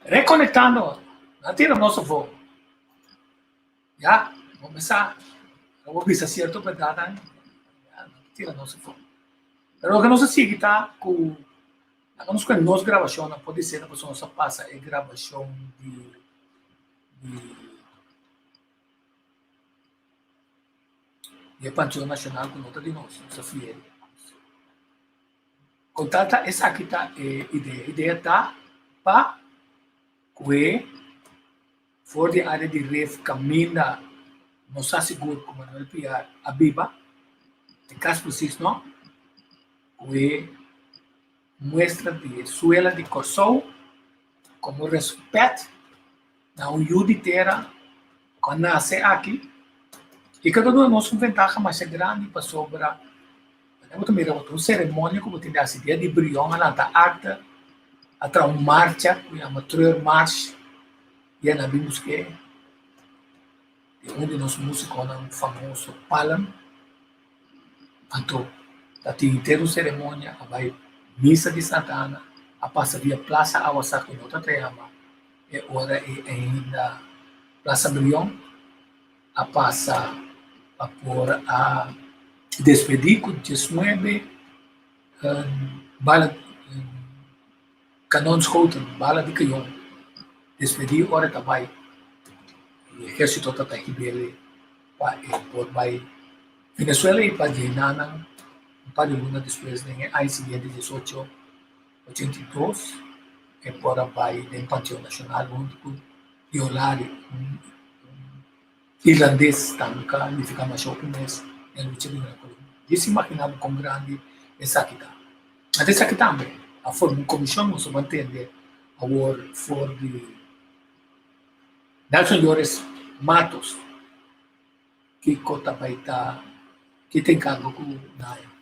Rekonektando, nan tira nos afó. Ya, bo mesa, bo bisa sierto bèrdatnan, ya, nan tira nos afó. Pero loke nos a sigui ta ku laga nos kue nos grabashonnan, por di ser pasobra nos a pasa e grabashon di di di e Panteon Nashonal ku no ta di nos, nos a fiel. Con tal ta esaki ta e idea. Idea ta pa kue for di area di ref kaminda no sa sigur ku Manuel Piar a biba, e kas presis no, kue muestra di e suela di Kòrsou komo rèspèt na un yu di tera ku a nase aki i ku ta duna nos un ventaha masha grandi pasobra bo ta mira bo ta un seremonia ku bo tin di hasi dia di Brion a lanta akta a traha un marcha ku yama Treurmars i a nan bin busk'é di un di nos musikonan famoso Palm. Anto ta tin henter un seremonia a bai misa di Santa Ana a pasa via Plaza Awasá ku no ta ta yama e ora ei ainda Plaza Brion a pasa pa por a despedí ku diesnuebe bala kanonschoten, bala di kayon, despedí ora e ta bai e ehérsito ta ta hib'el pa e por bai Venezuela i pa djena nan un par di luna despues den e aña siguiente diesocho 82 e por a bai den Panteon Nashonal huntu ku Iolari, un irlandes tambe ku a nifiká masha hopi mes den lucha di Gran Colombia. Djis imaginá bo kon grandi esaki ta. Anto esaki tambe a forma un komishon, nos a ban tende awor for di Nelson Llores Matos. Kiko ta bai ta ki ta enkargo ku Naya?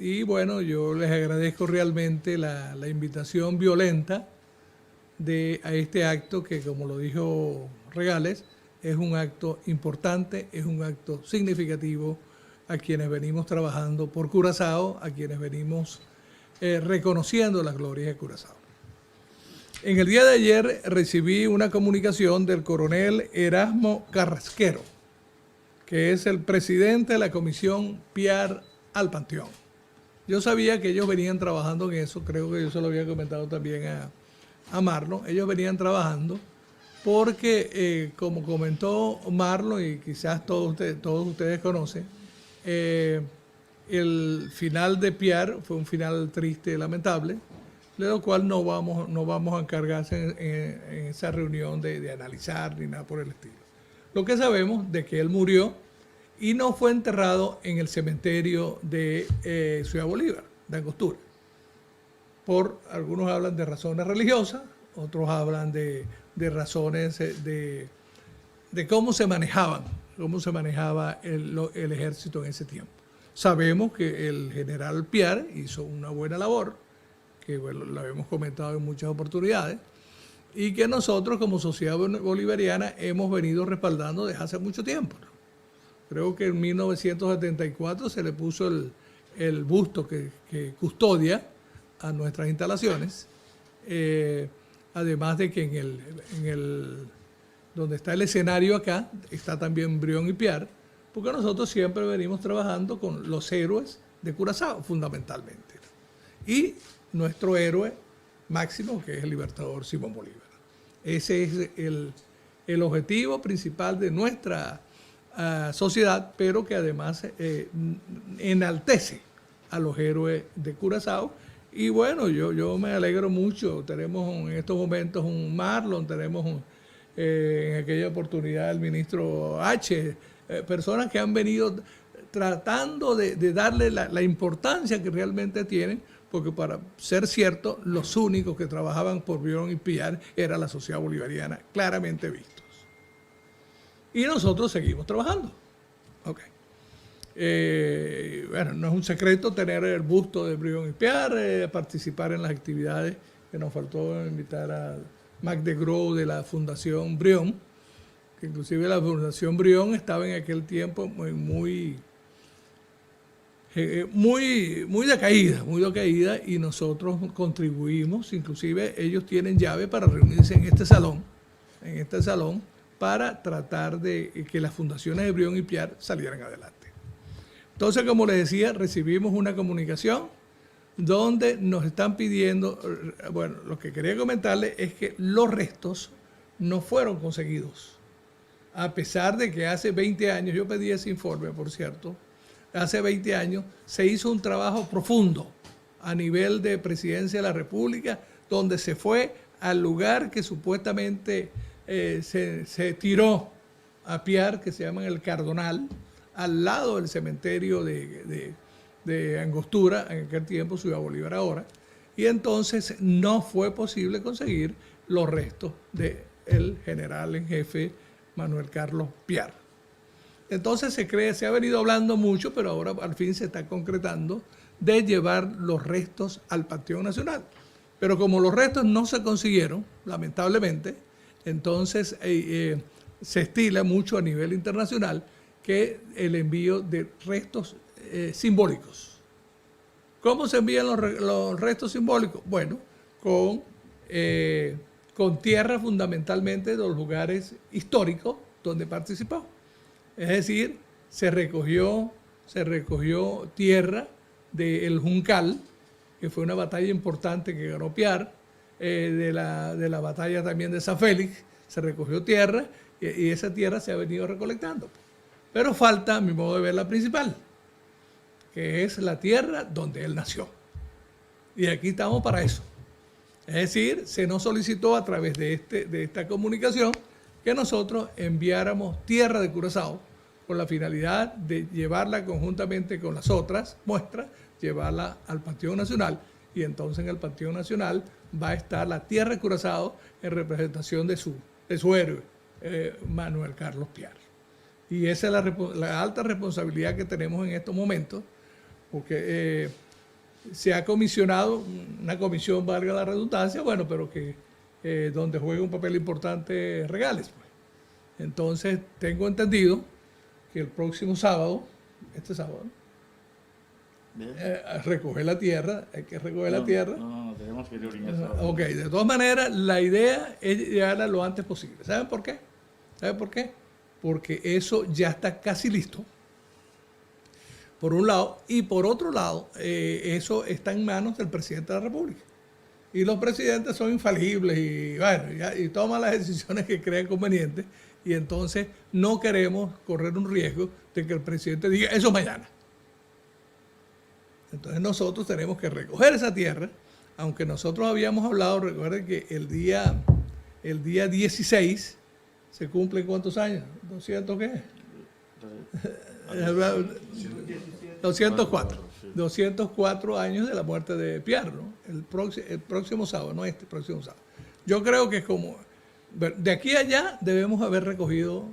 Y bueno, yo les agradezco realmente la, la invitación violenta de, a este acto que, como lo dijo Regales, es un acto importante, es un acto significativo a quienes venimos trabajando por Curazao, a quienes venimos eh, reconociendo las glorias de Curazao. En el día de ayer recibí una comunicación del coronel Erasmo Carrasquero, que es el presidente de la comisión Piar al Panteón. Yo sabía que ellos venían trabajando en eso, creo que yo se lo había comentado también a, a Marlon, ellos venían trabajando porque, eh, como comentó Marlon y quizás todos ustedes, todos ustedes conocen, eh, el final de Piar fue un final triste y lamentable, de lo cual no vamos, no vamos a encargarse en, esa reunión de, de analizar ni nada por el estilo. Lo que sabemos de que él murió y no fue enterrado en el cementerio de eh, Ciudad Bolívar, de Angostura. Por, algunos hablan de razones religiosas, otros hablan de, razones eh, de, cómo se manejaban, cómo se manejaba el, el ejército en ese tiempo. Sabemos que el general Piar hizo una buena labor, que bueno, lo hemos comentado en muchas oportunidades, y que nosotros como sociedad bolivariana hemos venido respaldando desde hace mucho tiempo. Creo que en 1974 se le puso el, busto que, custodia a nuestras instalaciones, eh, además de que en el, en el, donde está el escenario acá, está también Brión y Piar, porque nosotros siempre venimos trabajando con los héroes de Curazao, fundamentalmente. Y nuestro héroe máximo, que es el libertador Simón Bolívar. Ese es el, objetivo principal de nuestra ah, sociedad, pero que además eh, enaltece a los héroes de Curazao. Y bueno, yo, yo me alegro mucho. Tenemos en estos momentos un Marlon, tenemos eh, en aquella oportunidad el ministro H, eh, personas que han venido tratando de, darle la, la, importancia que realmente tienen, porque para ser cierto, los únicos que trabajaban por Brión y Piar era la sociedad bolivariana, claramente vistos. Y nosotros seguimos trabajando. Ok. Bueno, no es un secreto tener el busto de Brión y Piar, participar en las actividades que nos faltó invitar a Mac de Grow de la Fundación Brión, que inclusive la Fundación Brión estaba en aquel tiempo muy, muy, muy, muy decaída, y nosotros contribuimos, inclusive ellos tienen llave para reunirse en este salón, para tratar de que las fundaciones de Brión y Piar salieran adelante. Entonces, como les decía, recibimos una comunicación donde nos están pidiendo, bueno, lo que quería comentarles es que los restos no fueron conseguidos. A pesar de que hace 20 años, yo pedí ese informe, por cierto, hace 20 años se hizo un trabajo profundo a nivel de Presidencia de la República, donde se fue al lugar que supuestamente se tiró a Piar, que se llama el Cardonal, al lado del cementerio de Angostura, en aquel tiempo Ciudad Bolívar ahora, y entonces no fue posible conseguir los restos del general en jefe Manuel Carlos Piar. Entonces se cree, se ha venido hablando mucho, pero ahora al fin se está concretando de llevar los restos al Panteón Nacional. Pero como los restos no se consiguieron, lamentablemente, entonces se estila mucho a nivel internacional que el envío de restos simbólicos. ¿Cómo se envían los restos simbólicos? Bueno, con tierra fundamentalmente de los lugares históricos donde participó. Es decir, se recogió tierra del Juncal, que fue una batalla importante que ganó Piar, de la batalla también de San Félix, se recogió tierra y esa tierra se ha venido recolectando. Pero falta, a mi modo de ver, la principal, que es la tierra donde él nació. Y aquí estamos para eso. Es decir, se nos solicitó a través de esta comunicación que nosotros enviáramos tierra de Curazao con la finalidad de llevarla conjuntamente con las otras muestras, llevarla al Panteón Nacional. Y entonces en el Panteón Nacional va a estar la tierra de Curazao en representación de su héroe, Manuel Carlos Piar. Y esa es la alta responsabilidad que tenemos en estos momentos, porque se ha comisionado, una comisión, valga la redundancia, bueno, pero que donde juega un papel importante Regales. Pues. Entonces, tengo entendido que el próximo sábado, este sábado, ¿no? Bien. Recoger la tierra, hay que recoger la No, tierra. no, no, no, tenemos que ir a sábado. Ok, de todas maneras, la idea es llevarla lo antes posible. ¿Saben por qué? ¿Saben por qué? Porque eso ya está casi listo, por un lado, y por otro lado, eso está en manos del presidente de la República. Y los presidentes son infalibles y toman las decisiones que crean convenientes, y entonces no queremos correr un riesgo de que el presidente diga eso mañana. Entonces nosotros tenemos que recoger esa tierra, aunque nosotros habíamos hablado, recuerden que el día 16 se cumplen ¿cuántos años? ¿200 qué? 204. 204 años de la muerte de Piar, ¿no? El próximo sábado, no este, el próximo sábado. Yo creo que es como, de aquí a allá debemos haber recogido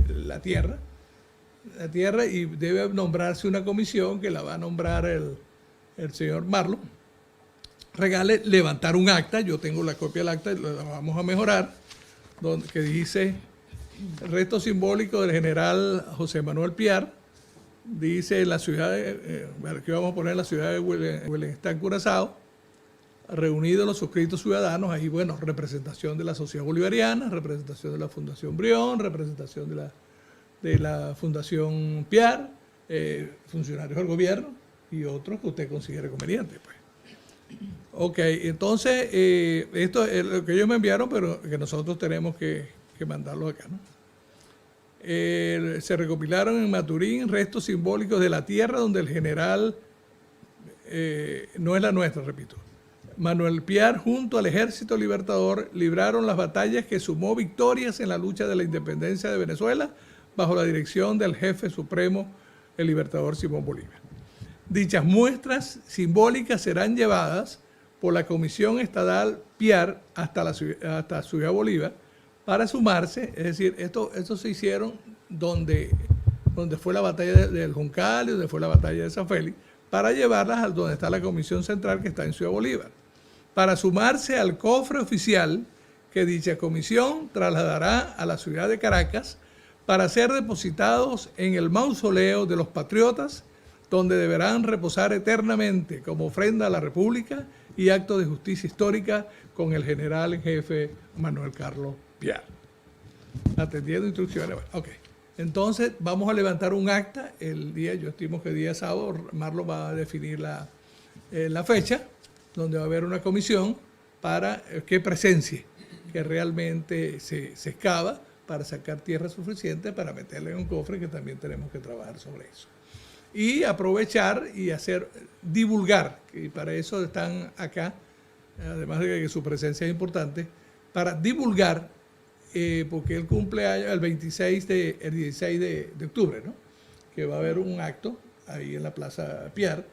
la tierra, la tierra, y debe nombrarse una comisión que la va a nombrar el señor Marlon Regale, levantar un acta, yo tengo la copia del acta, la vamos a mejorar, donde, que dice resto simbólico del general José Manuel Piar, dice la ciudad de bueno, aquí vamos a poner la ciudad de Willemstad, Curazao, reunidos los suscritos ciudadanos, ahí, bueno, representación de la Sociedad Bolivariana, representación de la Fundación Brión, representación de la Fundación Piar, funcionarios del gobierno y otros que usted considere conveniente, pues. Ok, entonces, esto es lo que ellos me enviaron, pero que nosotros tenemos que mandarlo acá, ¿no? Se recopilaron en Maturín restos simbólicos de la tierra donde el general, no es la nuestra, repito, Manuel Piar junto al Ejército Libertador libraron las batallas que sumó victorias en la lucha de la independencia de Venezuela bajo la dirección del jefe supremo, el Libertador Simón Bolívar. Dichas muestras simbólicas serán llevadas por la Comisión Estadal Piar hasta Ciudad Bolívar para sumarse, es decir, esto se hicieron donde Donde fue la batalla del Juncal y donde fue la batalla de San Félix, para llevarlas a donde está la Comisión Central que está en Ciudad Bolívar, para sumarse al cofre oficial que dicha comisión trasladará a la ciudad de Caracas para ser depositados en el mausoleo de los patriotas, donde deberán reposar eternamente como ofrenda a la República y acto de justicia histórica con el general en jefe Manuel Carlos Piar. Atendiendo instrucciones. Ok. Entonces vamos a levantar un acta el día, yo estimo que el día sábado, Marlon va a definir la fecha, donde va a haber una comisión para que presencie, que realmente se excava para sacar tierra suficiente para meterle en un cofre, que también tenemos que trabajar sobre eso. Y aprovechar y hacer, divulgar, y para eso están acá, además de que su presencia es importante, para divulgar, porque él cumple año el 26 de, el 16 de octubre, ¿no? Que va a haber un acto ahí en la Plaza Piar,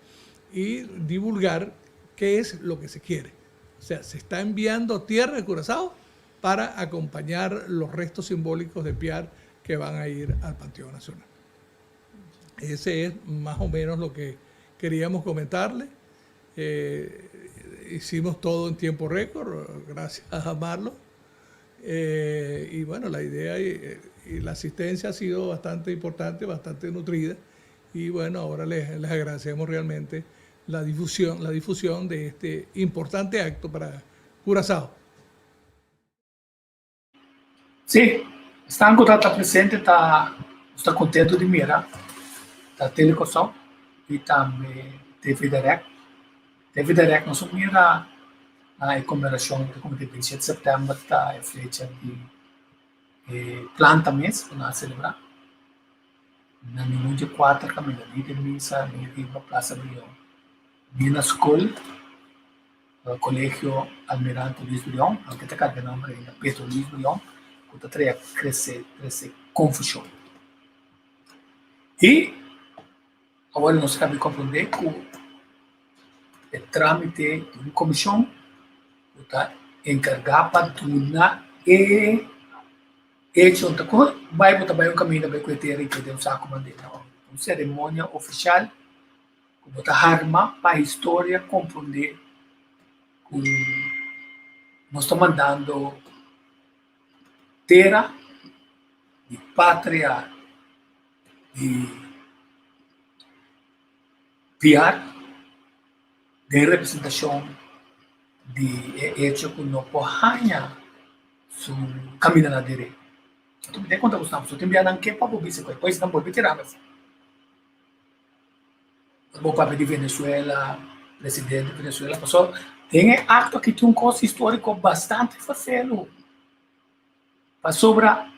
y divulgar qué es lo que se quiere. O sea, se está enviando tierra de Curazao para acompañar los restos simbólicos de Piar que van a ir al Panteón Nacional. Ese es más o menos lo que queríamos comentarle. Hicimos todo en tiempo récord, gracias a Marlon. Y bueno, la idea y la asistencia ha sido bastante importante, bastante nutrida. Y bueno, ahora les agradecemos realmente la difusión de este importante acto para Curazao. Sí, esnan ku ta presente, ta kontentu di mira, ta Tele Kòrsou i tambe TV Direct. TV Direct nos a mira e konmemorashon ku 27 di sèptèmber ta e fecha di planta mes ku nan a selebrá. Na ningun di kuater kaminda, ni den misa, ni riba Plaza Brion, ni na skol, Kolegio Almirante Luis Brion, aunke ta kambia nòmber ainda Pedro Luis Brion, ku ta trae krese, trese konfushon. I awor nos a komprondé ku e trámite di un komishon ku ta enkargá pa duna e hecho ta ku bai bo ta bai un kaminda bai ku e tera i keda un saku bandera. Un seremonia ofisial ku bo ta harma pa historia komprondé ku nos ta mandando tera di patria di Piar den representashon di e hecho ku no por haña su kaminda na deré. Anto mi ta konta ku esnan, tin bia nan ke pa bo bisa ku e pais nan bolbe tira mes. Bo papia di Venezuela, presidente di Venezuela, pasobra den e akto aki tin un kos históriko bastante ferfelu. Pasobra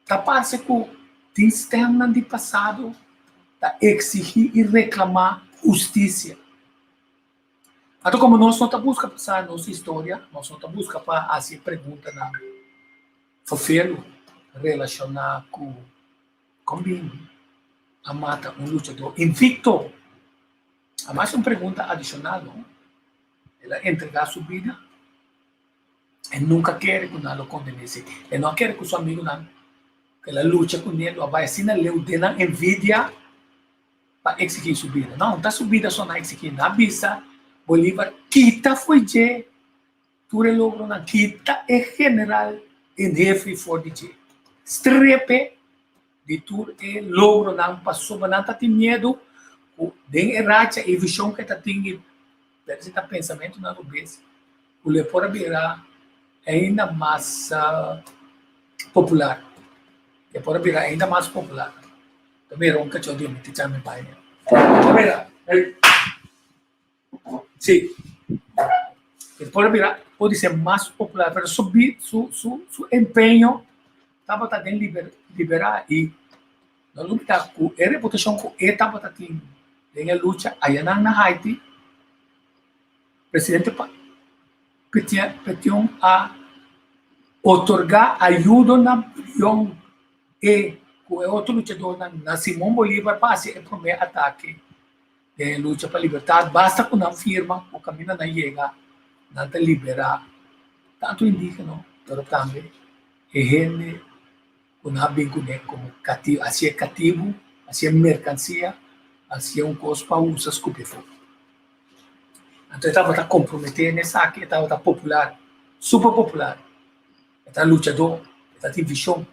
ta parse ku tin stèmnan di pasado ta eksigí i reklamá hustisia. Anto komo nos no ta buska pa sa nos historia, nos no ta buska pa hasi e preguntanan ferfelu relashoná ku kon bin a mata un luchadó invikto. Amas un pregunta adishonal, no? El a entregá su bida. E nunka kere ku nan lo kondené si. E no a kere ku su amigunan ku el a lucha kuné lo a bai asina leu den nan envidia pa eksigí su bida. No, no ta su bida so nan a eksigí. Nan a bisa Bolívar, kita fo'i dje tur e logronan, kita e general en hefe for di dje. Strepe di tur e logronan pasobra nan ta tin miedu ku den e racha e vishon ku e ta tin i parese ta pensamentunan robes. Ku lo e por a bira ainda mas popular. E por a bira ainda mas popular. Ta mira un kachó di mi ta chami bai. Ta mira, ey. Sí. E por a bira, por di ser mas popular, pero su su su su empeño tabata den liber liberá i no lubidá ku e reputashon ku e tabata tin den e lucha ayanan na Haiti. Presidente Petion a otorgá ayudo na Brion e ku e otro luchadornan na Simon Bolívar pa hasi e promé atake den e lucha pa libertat. Basta ku nan firma ku kaminda nan yega nan ta liberá tantu indígeno pero tambe e hende ku nan a bin kuné komo katibu, hasié katibu. Hasié merkansia, hasié un kos pa usa skupi afó. Anto e tabata komprometé na esaki, e tabata popular, super popular. E ta luchadó, e ta tin vishon,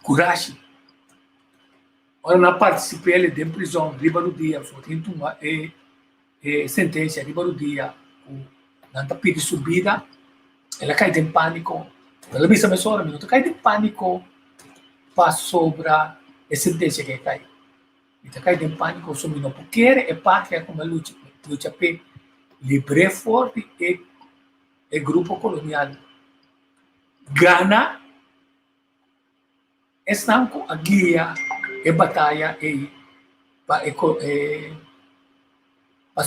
kurashi. Ora nan partisip'é den prizòn riba rudia, for tin tuma e e sentensia riba rudia ku nan ta pidi su bida, el a kai den pániko. El a bisa mesora, mi no ta kai den pániko pasobra e sentensia ke kai. Mi ta kai den pániko pasobra mi no por kere e patria ku mi a lucha lucha p'e libr'é for di e e grupo kolonial gana. Esnan ku a guia e bataya ei pa e pa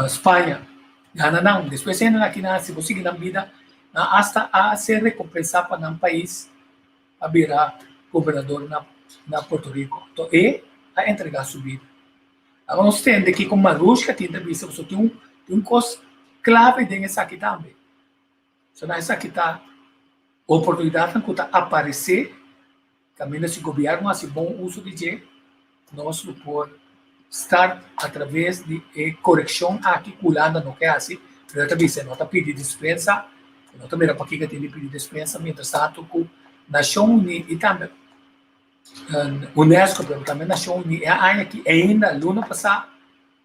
Spaña gana nan. Despues hende nan aki nan si bo sigui nan bida nan asta a ser rekompensá pa nan pais pa bira gobernador na na Puerto Rico. Anto e a entregá su bida. Awor nos tende kiko Marushka tin ta bisa pasobra tin un tin un kos klave den esaki tambe. So na esaki ta oportunidatnan ku ta aparesé kaminda si gobièrnu hasi bon uso di dje, nos lo por start atraves di e korekshon aki ku Hulanda no ke hasi, pero e ta bisa e no ta pidi dispensa, e no ta mira pakiko e tin di pidi dispensa, mientras tanto ku Nashon Uní i tambe Unesco pero tambe Nashon Uní e aña aki ainda luna pasá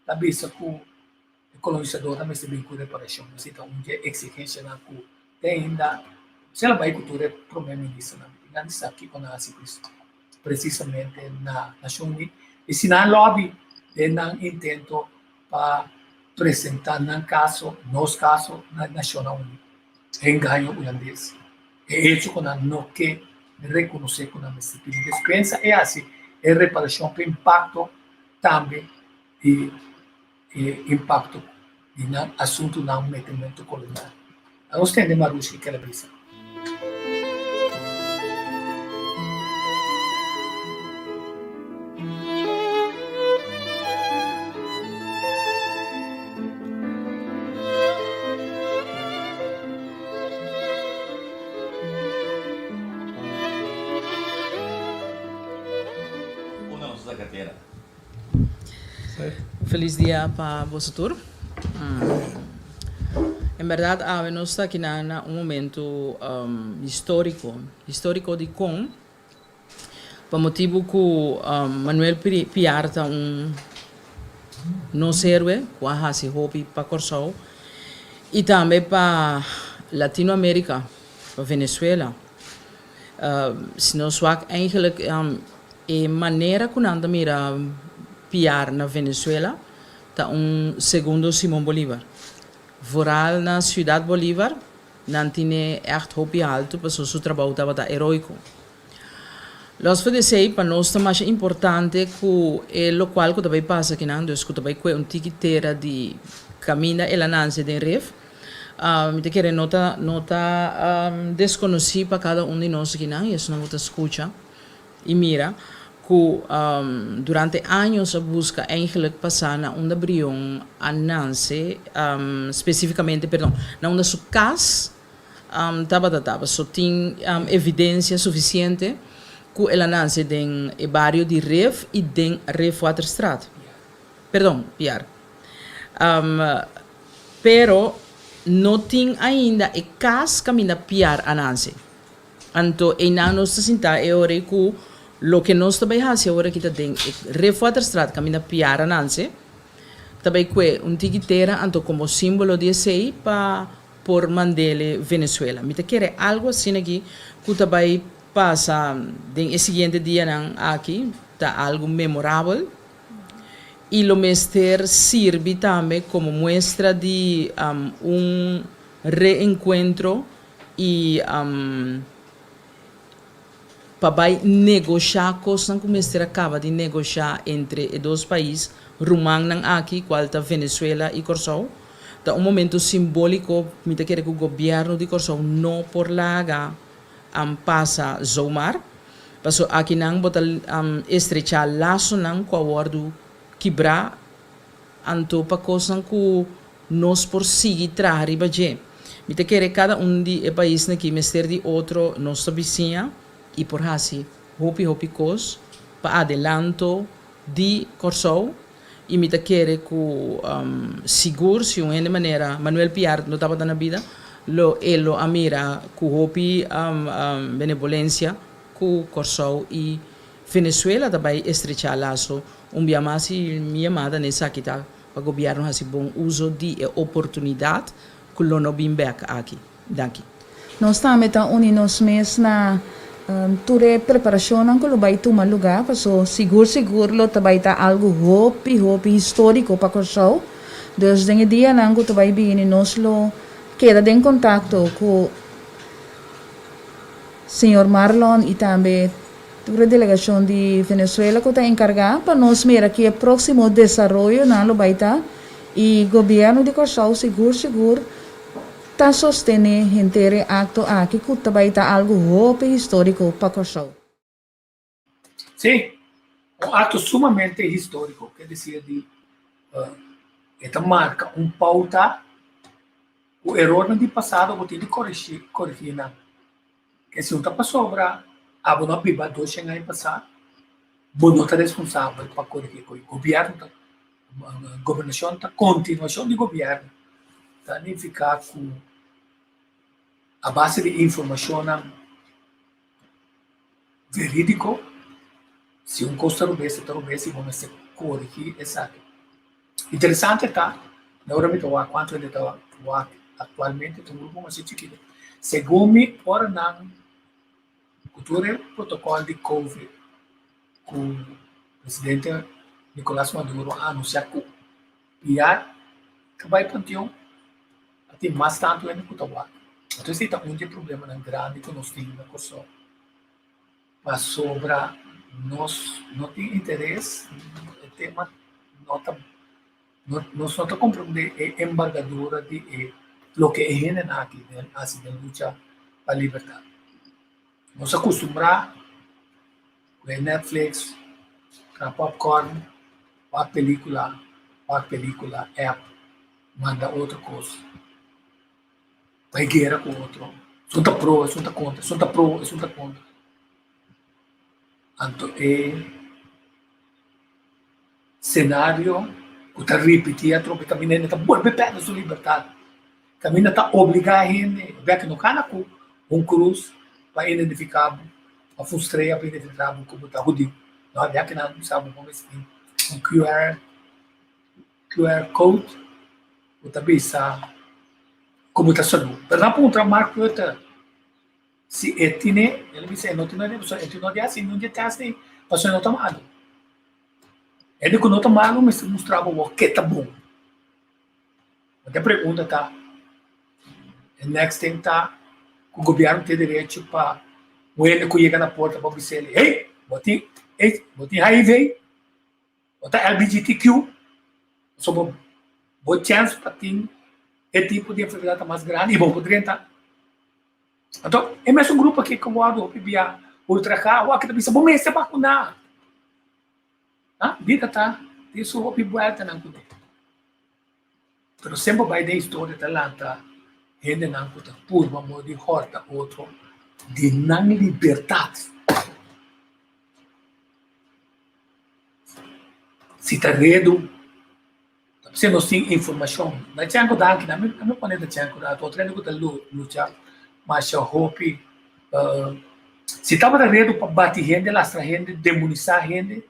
ta bisa ku E kolonisadornan mester bin ku reparashon. Esei ta un dje eksigensianan ku te ainda si el a bai ku tur e promé ministernan. Mi tin gana di sa kiko nan hasi presisamente na Nashon Uní i si nan lòbi den nan intento pa presentá nan kaso, nos kaso, na Nashonnan Uní. E engaño hulandes, e echo ku nan no ke rekonosé ku nan mester pidi despensa e hasi e reparashon pa impakto tambe di e impakto di nan asuntunan metementu kolonial. Anos tende Marushka kere bisa. Unda nos ta katera? Felis dia pa boso tur. En berdad awe nos ta aki na un momento historico. Historico dicon? Pa motibo cu Manuel Piar ta un nos héroe cu a haci hopi pa Corsou y tambe pa Latino America, pa Venezuela. Si nos wak eigenlijk e manera ku nan ta mira piar na Venezuela ta un segundo Simon Bolivar. Vooral na Ciudad Bolivar nan tine ègt hopi haltu pasobra su trabou tabata heroiko. Los for di esei pa nos ta masha importante ku e lokual ku ta bai pasa akinan, dus ku ta bai kue un tiki tera di kaminda el a nanse den Rif, Mi ta kere no ta no ta deskonosí pa kada un di nos akinan i esnan ku ta skucha i mira ku durante años a buska eigenlik pasá na unda Brion a nanse spesifikamente perdon na unda su kas tabata ta paso tin evidensia sufisiente ku el a nanse den e bario di Rif i den Rifwaterstraat perdon Piar. Pero no tin ainda e kas kaminda piar a nanse. Anto einan nos ta sintá e ora ei ku loke nos ta bai hasi awor aki ta den e Refwaterstraat kaminda piar a nanse, ta bai kue un tiki tera anto komo símbolo di esei pa por mand'ele Venezuela. Mi ta kere algu asina aki ku ta bai pasa den e siguiente dianan aki ta algu memorabel. I lo mester sirbi tambe komo muestra di un reenkuentro i pa bai negoshá kosnan ku mester a kaba di negoshá entre e dos pais rumannan aki, kual ta Venezuela i Kòrsou. Ta un momento simbóliko, mi ta kere ku gobièrnu di Kòrsou no por laga pasa zomaar. Paso akinan bo ta estrechá lasonan ku a wòrdu kibrá, anto pa kosnan ku nos por sigui traha riba dje. Mi ta kere kada un di e paisnan aki mester di otro, nos ta bisiña i por hasi hopi hopi kos pa adelanto. di Kòrsou i mi ta kere ku sigur si un hende manera Manuel Piar no tabata na bida lo e lo a mira ku hopi benevolensia ku Kòrsou i Venezuela ta bai estrechá laso un bia mas i mi yamada na esaki ta pa gobièrnu hasi bon uso di e oportunidat ku lo no bin bèk aki. Danki. Nos tambe ta uni nos mes na tur e preparashonnan ku lo bai tuma lugá, paso sigur sigur lo ta bai ta algu hopi hopi históriko pa Kòrsou. Dus den e dianan ku ta bai bini nos lo keda den kontakto ku señor Marlon i tambe tur e delegashon di Venezuela ku ta enkargá pa nos mira ki e próksimo desaroyonan lo bai ta i gobièrnu di Kòrsou sigur sigur Ta sostené henter e akto aki ku ta bai ta algu hopi históriko pa Kòrsou. Sí, un akto sumamente históriko, ke desir di e ta marka un pouta ku erornan di pasado bo tin di korigí korigí nan. Ke si un ta pasobra abo no a biba doshen aña pasá, bo no ta responsabel pa korigí ku gobièrnu ta Gobernashon ta kontinuashon di gobièrnu, ta nifiká ku a base di informashonnan verídiko, si un kos ta robes e ta robes i bo mester korigí esaki. Interesante ta, na ora mi ta wak kuantu hende ta wak aktualmente, ta un grupo masha chikitu. Segun mi ora nan ku tur e protokòl di covid ku presidente Nicolas Maduro a anunsiá ku Piar ta bai panteon, a tin mas tantu hende ku ta wak. Anto esei ta un di e problemanan grandi ku nos tin na Kòrsou, pasobra nos no tin interes, e tema no ta, nos no ta komprondé e embargadura di e loke e hendenan aki hasi den lucha pa libertat. Nos a kustumbrá ku e Netflix, traha popcorn, wak pelíkula, wak pelíkula, app, manda otro kos, bai guera ku otro. Esun ta pro, esun ta kontra, esun ta pro, esun ta kontra. Anto e senario ku ta ripití atrobe kaminda hende ta bolbe pèrdè su libertat, kaminda ta obligá hende bèk no kana ku un krus pa identifiká bo òf un strea pa identifiká bo ku bo ta hudiu. No, ya ku nan sa bo mester tin un QR, QR code ku ta bisa ku bo ta salú. Pero nan puntra Mark Rutte si e tine, el a bisa e no tine, e no di hasi ningun di e tèst ei pasobra e no ta malu. Hende ku no ta malu mester mustra bo wou ke ta bon. Anto e pregunta ta, e next thing ta ku gobièrnu tin derecho pa un hende ku yega na porta pa bisa el, hey, bo tin aids, bo tin HIV, bo ta LBGTQ, pasobra bo bo chèns pa tin e tipo di enfermedat ta mas grandi i bo por drenta. Anto e mesun grupo aki ku wòrdu hopi bia ultrahá awor aki ta bisa bo mester bakuná. Ha, bida ta tin su hopi buèltanan kuné. Pero semper bai den historia ta lanta hendenan ku ta purba modo di hòrta otro di nan libertat. Si ta redu. Si nos tin informashon. Na Chanco danki, na mi mi pone ta Chanco rato, otro hende ku ta lucha masha hopi. Si tabata redu pa bati hende, lastra hende, demonisá hende,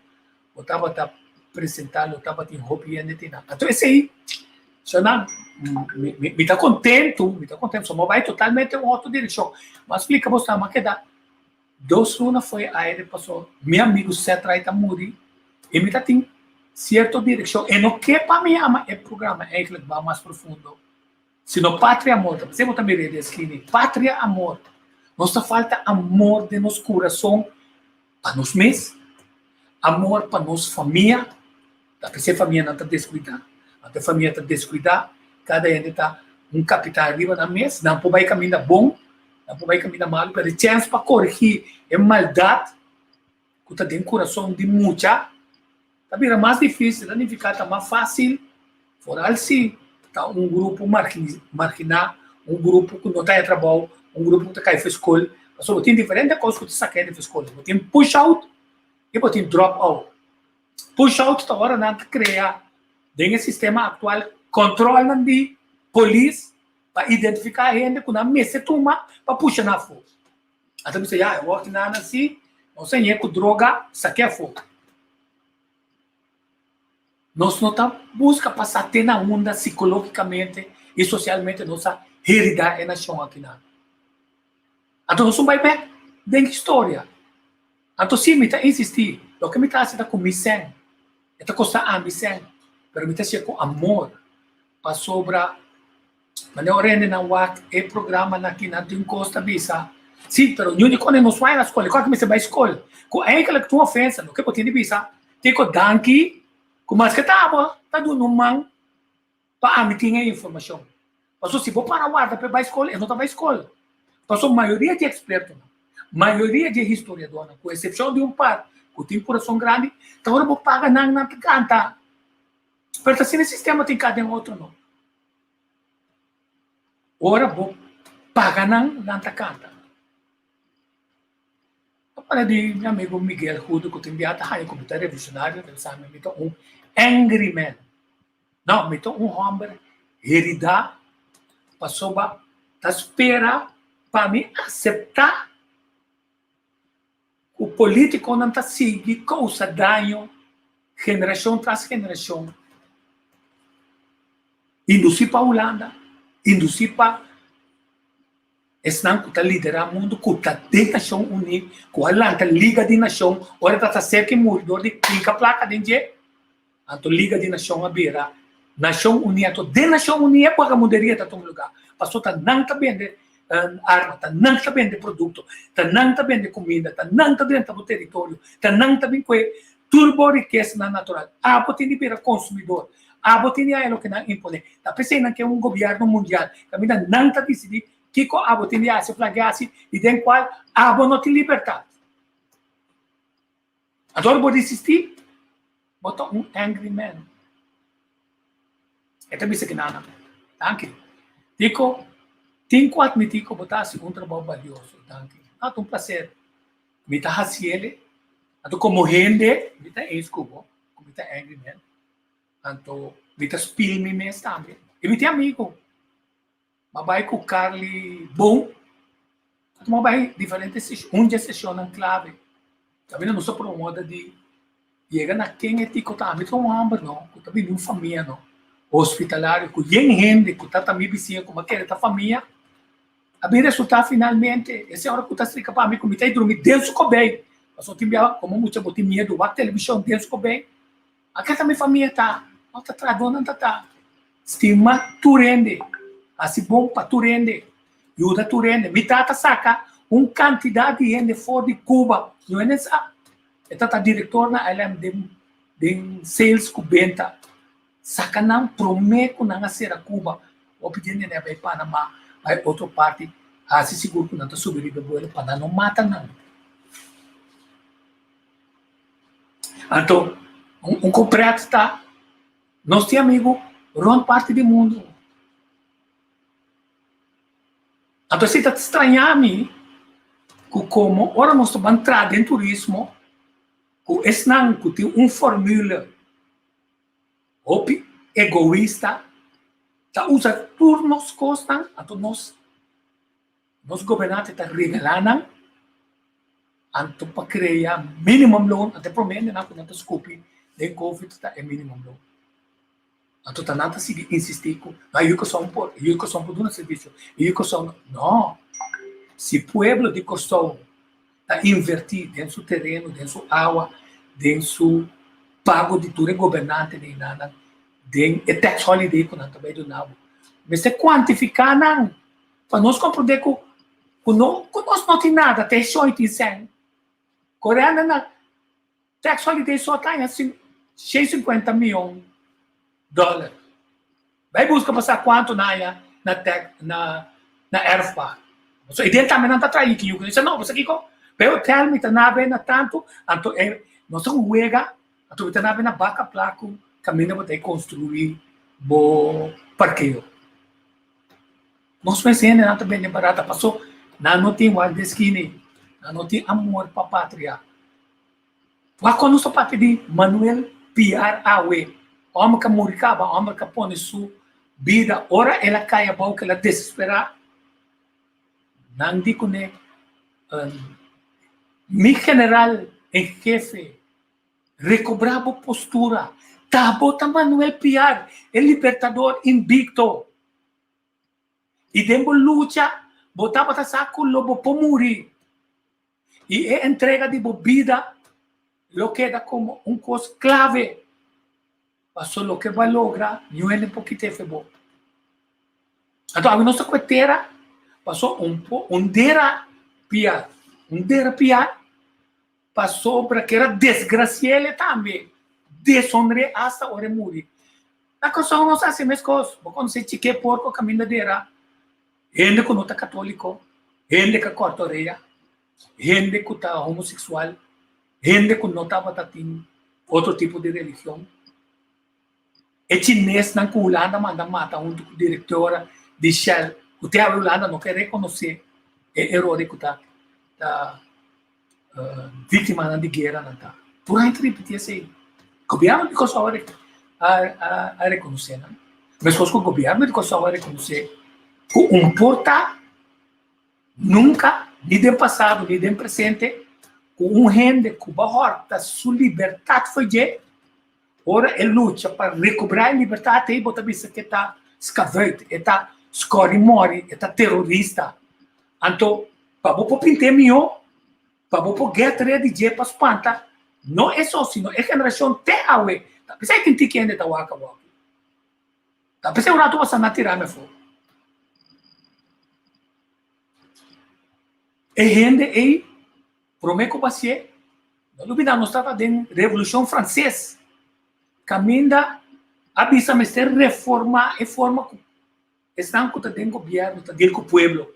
bo tabata presentá lo tabatin hopi hende tin nan. Anto esei, so nan, mi mi mi ta kontentu, mi ta kontentu, so mi a bai totalmente un otro direkshon. Mi a splika bo esnan, mi a keda Dos luna fo'i aire paso mi amigu Seth Wright a muri i mi ta tin sierto direkshon. E no ke pa mi yama e programa eigenlijk ba mas profundo, sino Patria Amor. Ta p'esei bo ta mira e deskini, Patria Amor. Nos ta falta amor den nos kurason pa nos mes, amor pa nos famia. Ta p'esei famianan ta deskuidá. Anto e famia ta deskuidá, kada hende ta un kapital riba nan mes, nan por bai kaminda bon, nan por bai kaminda malu, pero e chèns pa korigí e maldat ku ta den kurason di mucha ta bira mas difísil, ta nifiká ta mas fásil, foral si ta un grupo marginá, un grupo ku no ta haña trabou, un grupo ku ta kai for skol, pasobra bo tin diferente kos ku ta saka hende for skol, bo tin push out i bo tin drop out. Push out ta ora nan ta krea den e sistema aktual kòntròlnan di polis pa identifiká hende ku nan mester tuma pa pusha nan afó. Nan ta bisa ya e wòrdu nan asi, nos a ñe ku droga sak'é afó. Nos no ta buska pa sa te na unda sikológikamente i sosialmente nos a heridá e nashon akinan. Anto nos un bai bèk den historia. Anto sí, mi ta insistí, loke mi ta hasi ta ku mi sèn. E ta kostá ami sèn, pero mi ta hasié ku amor, pasobra manera ora hendenan wak e programanan aki nan tin kos ta bisa, Sí, pero niun di kòne nos bai na skol, di kòne mester bai skol? Ku eigelik ta un ofensa, loke bo tin di bisa, Tiko danki ku maske ta abo ta duna un man pa ami tin e informashon. Pasobra si bo para warda pa e bai skol, e no ta bai skol. Pasobra mayoria di ekspertonan, mayoria di e historiadornan, ku eksepshon di un par ku tin kurason grandi, ta ora bo paga nan, nan ta kanta. Pero ta asina e sistema tin ka den otro no. Ora bo paga nan, nan ta kanta. A para di mi amigo Miguel Hudo ku tin bia ta haña ku mi ta revolucionario, ta bisa mi mi ta un angry man. No, mi ta un hòmber heridá pasobra ta spera pa mi aseptá ku polítikonan ta sigui kousa daño generashon tras generashon, indusí pa Hulanda, indusí pa Esnan ku ta liderá mundu ku ta den Nashon Uní, ku a lanta Liga di Nashon ora ta ta serka i muri dor di hinka plaka den dje, anto Liga di Nashon a bira Nashon Uní. Anto den Nashon Uní e bagamunderia ta tuma lugá, pasobra ta nan ta bende arma, ta nan ta bende produkto, ta nan ta bende kuminda, ta nan ta drenta bo teritorio, ta nan ta bin kue tur bo rikesanan natural. Abo tin di bira konsumidor, abo tin di haña loke nan imponé. Ta p'esei nan ke un gobièrnu mundial kaminda nan ta disidí kiko abo tin di hasi òf laga hasi i den kual abo no tin libertat. Anto ora bo resistí, bo ta un angry man. E ta bisa kina nan, Danki. Tiko, tin ku atmití ku bo ta hasi un trabou balioso. Danki. No, ta un plaser. Mi ta hasiel. Anto komo hende, mi ta eens ku bo, ku mi ta angry man. Anto mi ta spil mi mes tambe. I mi tin amigu. M'a bai ku Carly bon. Anto m'a bai diferente seshon, un dje seshonnan klave. Kaminda nos a promoda di yega na ken e tiko ta. Mi ta un hòmber no, ku ta bini un famia no, hospitalario, ku yen hende ku ta ta mi bisiña ku m'a kere ta famia. A bin resultá finalmente, e señora ku ta strika pa mi ku mi ta drumi den su kobei. Pasobra tin biaha komo mucha bo tin miedu wak televishon den su kobei. Ake ta mi famia ta, no ta trahadónan ta ta. Stima tur hende, hasi bon pa tur hende, yuda tur hende. Mi tata saka un kantidat di hende for di Cuba, no hende sa. E tata direktor na LM den den sales ku benta. Saka nan promé ku nan a sera Cuba. Hopi di hende a bai Panama, bai otro parti, hasi sigur ku nan ta subi riba e buelo pa nan no mata nan. Anto, un kompret ta, nos tin amigu rònt parti di mundu. Anto esei ta strañá mi ku komo ora nos ta ban traha den turismo, ku esnan ku tin un formule hopi egoista ta usa tur nos kosnan, anto nos Nos gobernante ta regalá nan anto pa krea minimum loan, anto e promé hendenan ku nan ta skupi den covid ta e minimum loan. Anto ta nan ta sigui insistí ku no yu Kòrsou por, yu Kòrsou por duna servisio, yu Kòrsou no. No! Si pueblo di Kòrsou ta invertí den su tereno, den su awa, den su pago di tur e gobernante den nan, den e tax holiday ku nan ta bai duna bo, mester kuantifiká nan. Pa nos komprondé ku ku no ku nos no tin nada te shon i tin sèn. Koreana na tax holiday so ta haña 650 mion dòler. Bai buska pa sa kuantu nan haña na tax na na erfpacht. So i den tambe nan ta traha yiki yuki. Nan bisa no, bo sa kiko? Pa e hotel mi ta nabe na tantu, anto e nos ta un wega, anto mi ta nabe na baka plaku kaminda bo ta e konstruí bo parkeo. Nos mes hendenan ta bende barata paso nan no tin wak di eskina ei, nan no tin amor pa patria. Wak kon nos ta papia di Manuel Piar awe, hòmber ku a muri kaba, hòmber ku a pone su bida ora el a kai abou ku el a desesperá. Nan di kuné, Mi general en hefe, rekobrá bo postura. Ta bo ta Manuel Piar, e libertador invicto. I den bo lucha bo tabata sa ku lo bo por muri. I e entrega di bo bida lo keda komo un kos klave paso loke bo a logra niun hende por kita efe bo. Anto awe nos ta ku e tera paso un un dera pia un dera pia pasobra kera desgrasiele tambe deshonr'é asta ora e muri. Na Kòrsou nos hasi meskos, bo konosé chik'é porko kaminda dera. Hende ku no ta katóliko, hende ku a kòrta orea, hende ku ta homoseksual, hende ku no tabata tin otro tipo di religion. E chinesnan ku Hulanda manda mata huntu ku direktora di Shell, ku te awe Hulanda no ke rekonosé e eror ku ta ta víktimanan di guera nan ta. Tur hende ta ripití esei. Gobièrnu di Kòrsou a rekonosé nan. Meskos ku gobièrnu di Kòrsou a rekonosé ku un por ta nunka, ni den pasado ni den presente, ku un hende ku bo hòrta su libertat fo'i dje, ora e lucha pa rekobrá e libertat ei bo ta bisa ku e ta skavuit, e ta skòri mòri, e ta terorista. Anto pa bo por pint'é mihó, pa bo por get ready dje pa spanta no e so sino e generashon te awe. Ta p'esei tin tiki hende ta wak awor. Ta p'esei un ratu bo sa na tira mi afó. E hende ei promé ku basié, no lubidá nos tabata den Revolushon Franses kaminda a bisa mester reformá e forma ku Esnan ku ta den gobièrnu ta deal ku pueblo.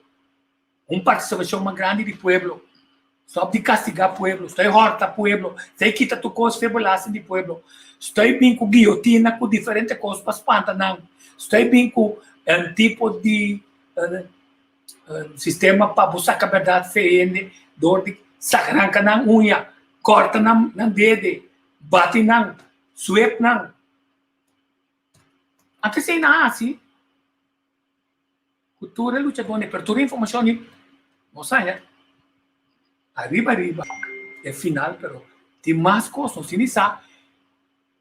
Un partisipashon mas grandi di pueblo. Stòp di kastigá pueblo, stòi hòrta pueblo, stòi kita tur kos fe belasting di pueblo, stòi bin ku guiotina ku diferente kos pa spanta nan, stòi bin ku un tipo di sistema pa bo saka bèrdat fe hende dor di ranka nan uña, kòrta nan dede, bati nan, swep nan. Antes esei nan a hasi ku tur e luchadónan, pero tur e informashon di nos haña ariba ariba e final, pero tin mas kos, nos tin di sa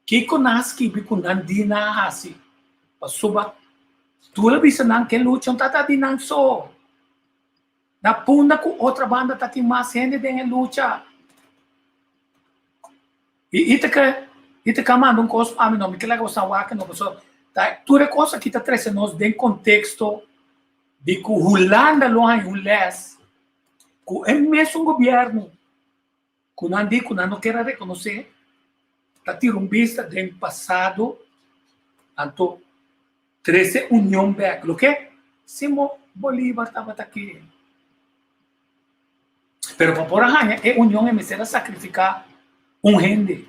kiko nan a skibi ku nan di nan a hasi pasobra tur a bisa nan ke lucha no ta di nan so, na punda ku otro banda ta tin mas hende den e lucha. I ta ke i ta ke a manda un kos pa mi no mi ke laga boso wak no pasobra ta tur e kos aki ta trese nos den konteksto di ku Hulanda lo haña un lès ku e mesun gobièrnu ku nan di ku nan no kier a rekonosé ta tira un bista den pasado anto trese union bèk loke Simon Bolivar tabata ke. Pero pa por a haña e union e mester a sakrifiká un hende.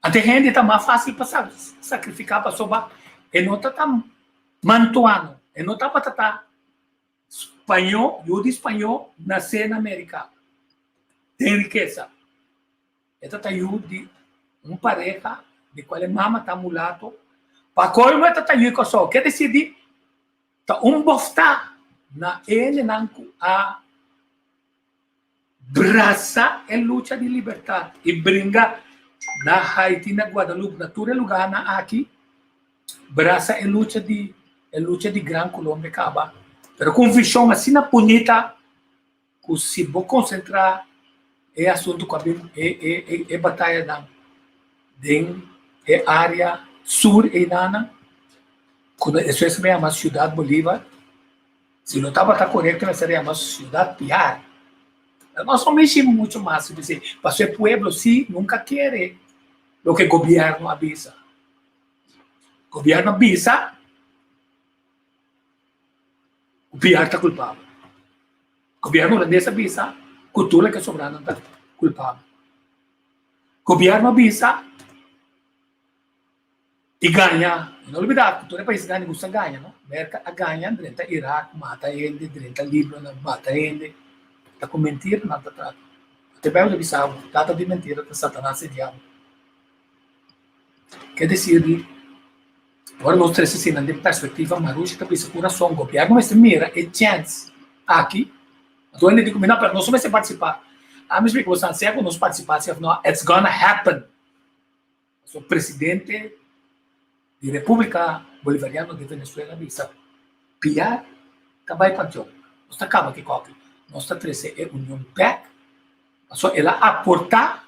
Anto e hende ta mas fásil pa sakrifiká pasobra e no ta ta mantuano, e no tabata ta spañó, yu di spañó nasé na Merika den rikesa. E ta ta yu di un pareha di kual e mama ta mulato. Pa kolmo e ta ta yu di Kòrsou. Ke desidi Ta un boftá na e hendenan ku a brasa e lucha di libertat i bringa na Haiti, na Guadalupe, na tur e lugánan aki, brasa e lucha di e lucha di Gran Colombia kaba, pero ku un vishon asina bunita ku si bo konsentrá e asuntu ku a bin e e e batayanan den e área sur einanan ku despues a yama Ciudad Bolívar, si no tabata korekto mester a yama Ciudad Piar. Pero nos no mishi muchu mas riba esei, pasobra e pueblo si nunka kere loke gobièrnu a bisa. Gobièrnu a bisa ku Piar ta kulpabel. Gobièrnu hulandes a bisa ku tur loke sobrá nan ta kulpabel. Gobièrnu a bisa i gaña, no olbidá ku tur e pais grandi gusta gaña no, Merka a gaña drenta Irak mata hende, drenta Líbano mata hende, ta ku mentira nan ta trata. E Bijbel ta bisa bo, tata di mentira ta Satanas e diabel. Ke desir di, ora nos trese eseinan den perspektiva, Marushi ta bisa ku rason, gobièrnu mester mira e chèns aki. Anto hende di ku mi, no, pero nos no mester partisipá. Ami splika boso, sea ku nos partisipá sea òf no, it's gonna happen. Pasobra presidente di Repúblika Bolivariano di Venezuela bisa, Piar ta bai panteon, nos ta kaba ku e kòki, nos ta trese e union bèk, pasobra el a aportá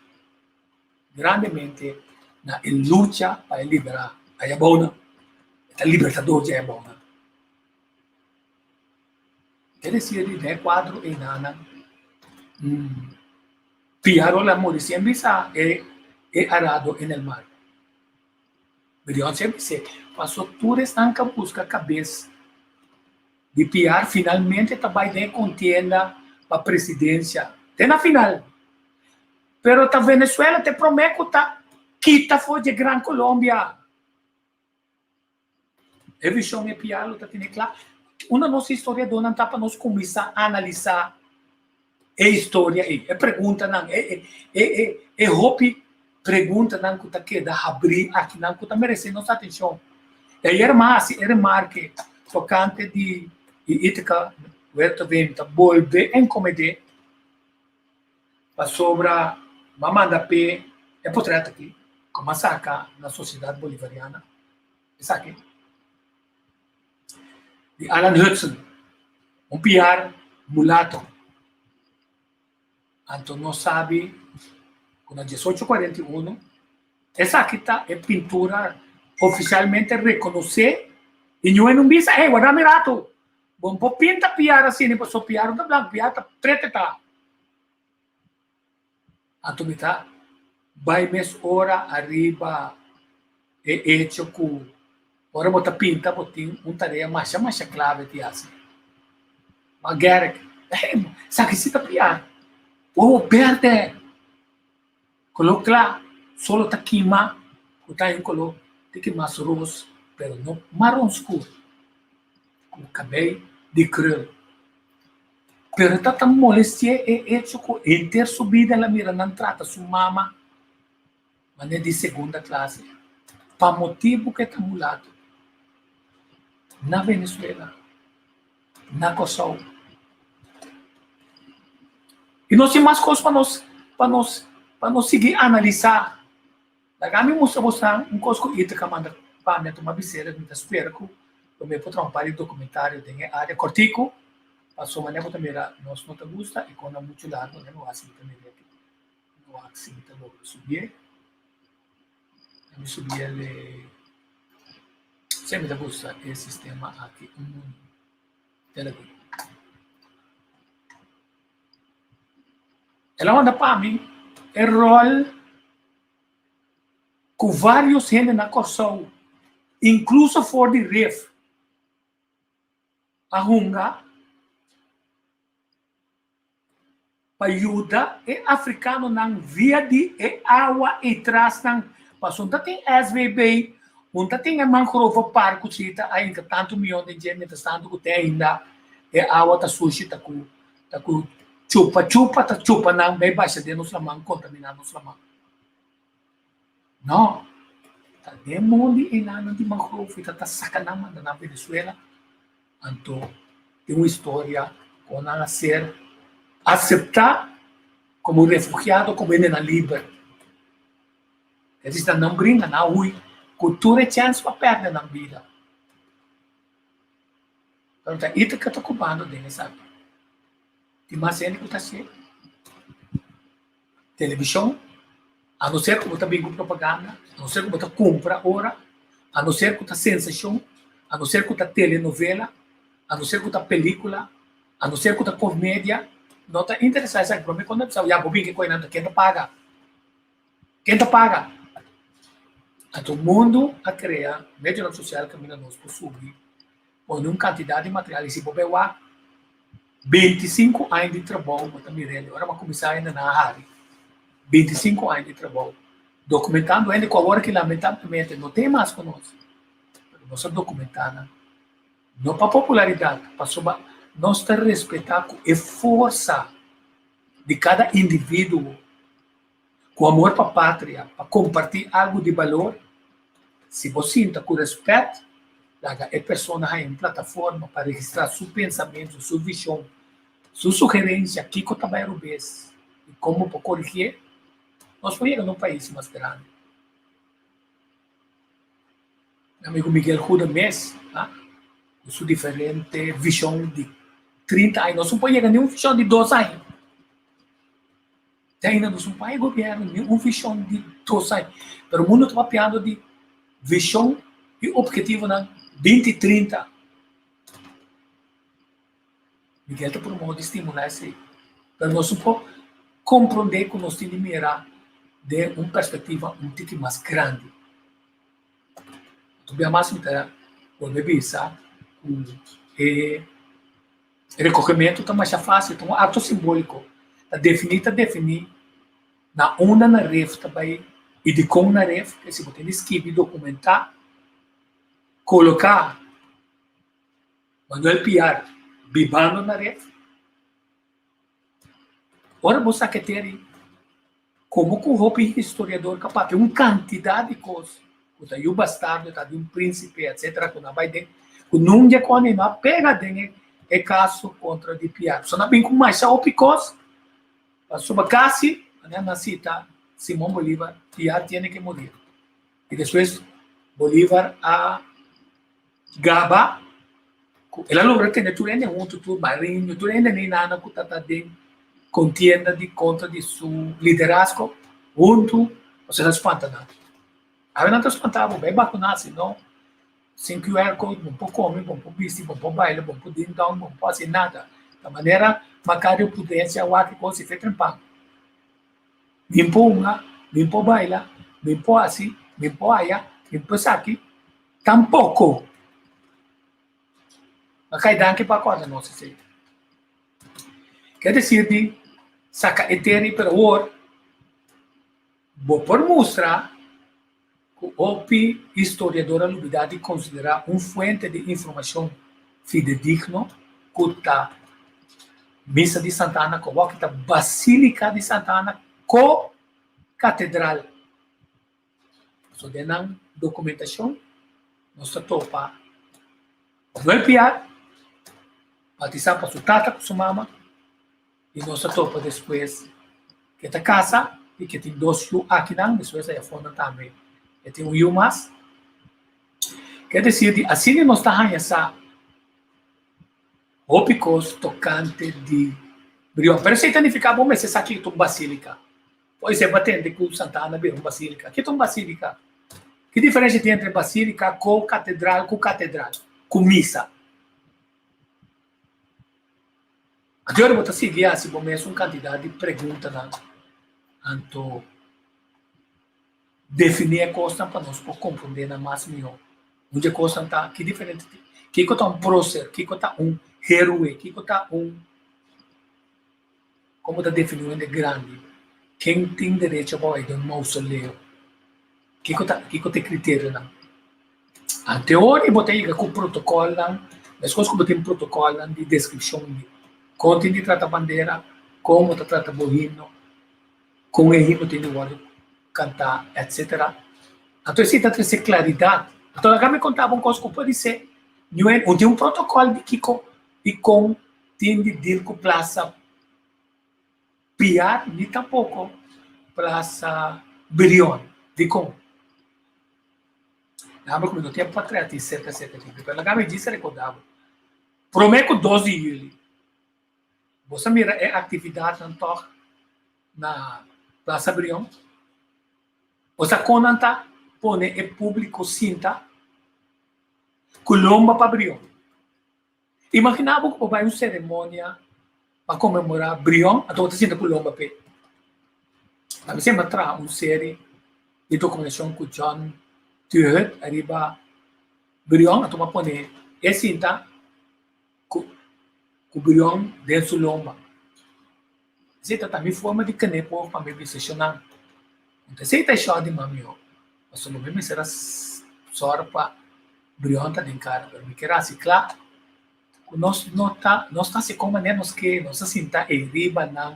grandemente na e lucha pa e liberá Ayabouna, e ta libertador di Ayabouna. E desir di den e kuadro einanan, Piaro la muri sin bisa e e arado en el mar. Brion siempre bis'é, paso tur esnan ka buska kabes di Piar finalmente ta bai den e kontienda pa presidensia te na final. Pero ta Venezuela ta e promé ku ta kita for dje Gran Colombia. E vision e Piar lo ta tene kla. Unda nos historiadónan ta pa nos kuminsá analisá e historia ei, e preguntanan, e e e e hopi preguntanan ku ta keda habrí akinan ku ta meresé nos atenshon. E ayer mi a hasi e remarke tokante di Ithaca Werteveen ta bolbe enkomed'é pasobra mi a manda p'e e potrèt aki ku mi a saka na Sosiedat Bolivariana. Esaki di Alan Hudson, un piar mulato. Anto nos sabi ku na 1841 esaki ta e pintura ofisialmente rekonosé i niun no bisa, hey, wak mi rato, bo no por pinta piar asina pasobra piar no ta blanku, piar ta prete ta. Anto mi ta bai mes ora ariba e echo ku ora bo ta pinta bo tin un tarea masha masha klave di hasi. Ma Gerrit, hey, esaki si ta piar. Wowo berde, koló kla, solo ta kima, ku ta un koló tiki mas ros, pero no maron skur, ku kabei di krul. Pero ta ta molesti'é e echo ku henter su bida el a mira nan trata su mama manera di segunda klase pa motibu ku e ta mulato na Venezuela, na Kòrsou. I nos tin mas kos pa nos pa nos pa nos sigui analisá. Laga mi mustra bosan un kos ku Ithaca manda pa mi a tuma bisera mi ta spera ku lo mi por traha un par di dokumentario den e área kòrtiku pasobra manera bo ta mira nos no ta gusta e kosnan muchu largu mi wak si mi ta mira aki mi wak si mi ta logra subié mi subié el si mi ta gusta e sistema aki un telegram. El a manda pa mi e ròl ku vários hende na Kòrsou, inkluso for di Rif, a hunga pa yuda e afrikanonan via di e awa ei trasnan. Pasobra ta tin SVB, un ta tin e mangrove park ku si ta ainda tantu mion den dje, mientrastantu ku te ainda e awa ta sushi ta ku Ta ku chupa chupa ta chupa nan bai basha den nos laman kontaminá nos laman. No, ta den mondi einan di mangrove ta ta saka nan manda nan Venezuela. Anto tin un historia kon nan a ser aseptá komo refugiado komo hendenan liber. Es disi nan bringa nan a hui ku tur e chèns pa pèrdè nan bida. Pero ta Ithaca ta cubando den esaki. Tin mas hende cu ta hacié. Television, a no ser cu bo ta bin cu propaganda, a no ser cu bo ta cumpra ora, a no ser cu ta sensacion, a no ser cu ta telenovela, a no ser cu ta pelicula, a no ser cu ta comedia, no ta interesa esaki. Prome cuando a bisa, ya bo bin ke coinan, ken ta paga? Ken ta paga? Anto mundu a krea medionan sosial kaminda nos por subi pone un kantidat di material i si bo bai wak 25 aña di trabou bo ta mira el ora bo a kuminsá ainda nan a hari 25 aña di trabou dokumentando hende ku awor aki lamentablemente no tin mas ku nos pero nos a dokumentá nan no pa popularidat pasobra nos ta respetá ku e forsa. di kada individuo ku amor pa patria, pa kompartí algu di balor, si bo sinta ku rèspèt, laga e persona haña un plataforma pa registrá su pensamentu, su vishon, su sugerensia, kiko ta bai rubes i kon bo por korigié, nos por yega na un pais mas grandi. Mi amigu Miguel Goede mes, ku su diferente vishon di 30 aña, nos no por yega ni un vishon di dos aña. Te ainda nos no por haña gobièrnu ni un vishon di dos aña. Pero mundu ta papiando di vishon i ophetivonan binti 30. Miguel ta promove di stimulá esei. Pero nos no por komprondé ku nos tin di mira den un perspektiva un tiki mas grandi. Tobia mas mi ta bolbe bisa ku e rekogementu ta masha fásil, ta un akto simbóliko. Ta definí ta definí na unda na ref ta bai i dikon na ref, si bo tin di skibi, dokumentá, koloká. Manuel Piar bibando na ref. Ora bo sa keteri, komo ku hopi historiador ka papia un kantidat di kos ku ta yu bastardo, ta di un prínsipe, etsetera, ku nan bai den, ku nunca ku anima pega den e kaso kontra di Piar. So nan bin ku masha hopi kos, pasobra kasi, manera nan sita Simón Bolívar, Piar tiene que morir. I despues Bolívar a Gaba ku el a logra tene tur hende huntu, tur marinho, tur hende neinana ku ta ta den kontienda di kontra di su liderazgo huntu, pasobra el a spanta nan. Awe nan ta spanta bo, bai bakuná, si no sin QR code bo no por kome, bo no por bisti, bo no por baila, bo no por ding dong, bo no por hasi nada. Ta manera Macario Prudencia a wak e kos i fe trempan. Mi por hunga, mi por baila, mi por hasi, mi por haya, mi por esaki. Tampoko. Ma kai danki pa kòrda nos esei. Ke desir di saka e tera i pero awor bo por mustra ku hopi historiador a lubidá di konsiderá un fuente di informashon fidedigno ku ta Misa di Santa Ana ku awor ta Basílika di Santa Ana ko Katedral. So den nan dokumentashon nos ta topa Manuel Piar batisá pa su tata ku su mama i nos ta topa despues ke ta kasa i ke tin dos yu akinan, despues aya fonan tambe e tin un yu mas. Ke desir di asina nos ta haña sa hopi kos tokante di Brion. Pero esei ta nifiká bo mester sa kiko ta un basilika. Pode ser bo a tende ku Santa Ana bira un basilika. Ki ta un basilika? Ki diferensia tin entre basilika ku katedral ku katedral ku misa? Anto ora bo ta sigui hasi bo mes un kantidat di preguntanan, anto definí e kosnan pa nos por komprondé nan mas mihó. Un di e kosnan ta ki diferente tin, kiko ta un próser, kiko ta un héroe, kiko ta un Komo ta definí un hende grandi? Ken tin derecho pa bai den un mausoleo? Kiko ta kiko ta e kriterionan? Anteor i bo ta yega ku protokòlnan, meskos ku bo tin protokòlnan di deskripshon di kon tin di trata bandera, kon bo ta trata bo himno, kon e himno tin di wòrdu kantá, etsetera. Anto esei ta trese klaridat. Anto laga mi konta bo un kos ku pudi ser niun tin un protokòl di kiko i kon tin di deal ku Plaza Piar ni tampoko Plaza Brion. Dikon? Lambra ku mi no tin e portret ei serka serka di mi, pero laga mi djis rekorda bo. Promé ku dos di yüli, bo sa mira e aktividatnan tòg na Plaza Brion? Bo sa kon nan ta pone e públiko sinta ku lomba pa Brion? Imaginá bo ku bo bai un seremonia pa konmemorá Brion, anto bo ta sinta ku lomba p'e. Ami semper a traha un seri di dokumentashon ku John Tuhut ariba Brion, anto bo a pone e sinta ku ku Brion den su lomba. Esei ta ta mi forma di kende por pa mi bisa shonnan. Anto esei ta e shò di mami ho, pasobra mi mester a sòru pa Brion ta den kara, pero mi kier hasi kla ku nos no ta, nos ta hasi kon manera nos ke, nos ta sinta ei riba nan,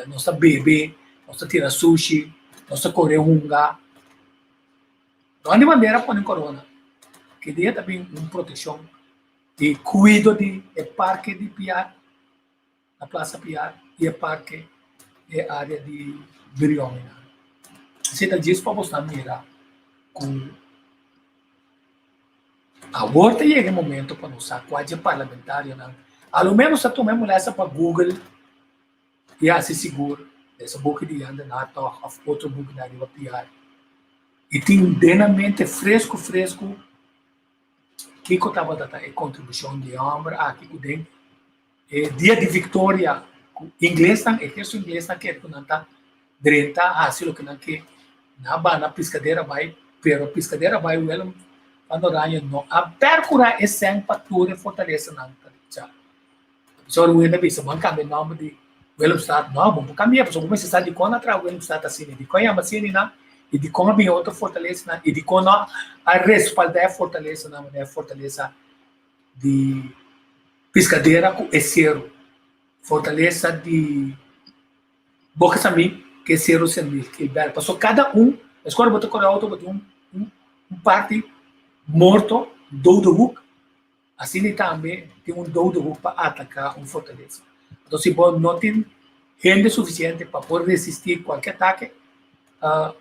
Nos ta bebe, nos ta tira sushi, nos ta kore hunga. Rònt di bandera pone korona. Ki dia ta bin un protekshon di kuido di e parke di Piar, na Plaza Piar i e parke e área di Brion einan. Esei ta djis pa bosnan mira ku awor ta yega e momento pa nos sa kua dje parlamentarionan a lo menos ta tuma e molèsta pa Google i hasi sigur desa buki di Jan den Hartog òf otro bukinan riba Piar i tin den nan mente fresku fresku kiko tabata ta e kontribushon di e hòmber aki ku den e dia di viktoria ku inglesnan, ehérsito inglesnan kere ku nan ta drenta hasi loke nan ke, nan a banda Piscadera bai, pero Piscadera bai Willem van Oranje no a percura e sèn pa tur e fortalesanan ta drecha. Pasobra Willem a bisa, bo a kambia e nòmber di Willemstad? No, bo no por kambia, pasobra bo mester sa dikon a traha Willemstad asina, dikon yama asina nan, i dikon a bini otro fortalesanan, i dikon no a respaldá e fortalesanan manera e fortalesa di Piscadera ku e seru, fortalesa di Boca Samí ku e seru San Luis Gilbert. Pasobra kada un, eskor bo ta kore outo bo tin un un parti morto, dode hoek, asina tambe tin un dode hoek pa ataká un fortalesa. Anto si bo no tin hende sufisiente pa por resistí kualke atake,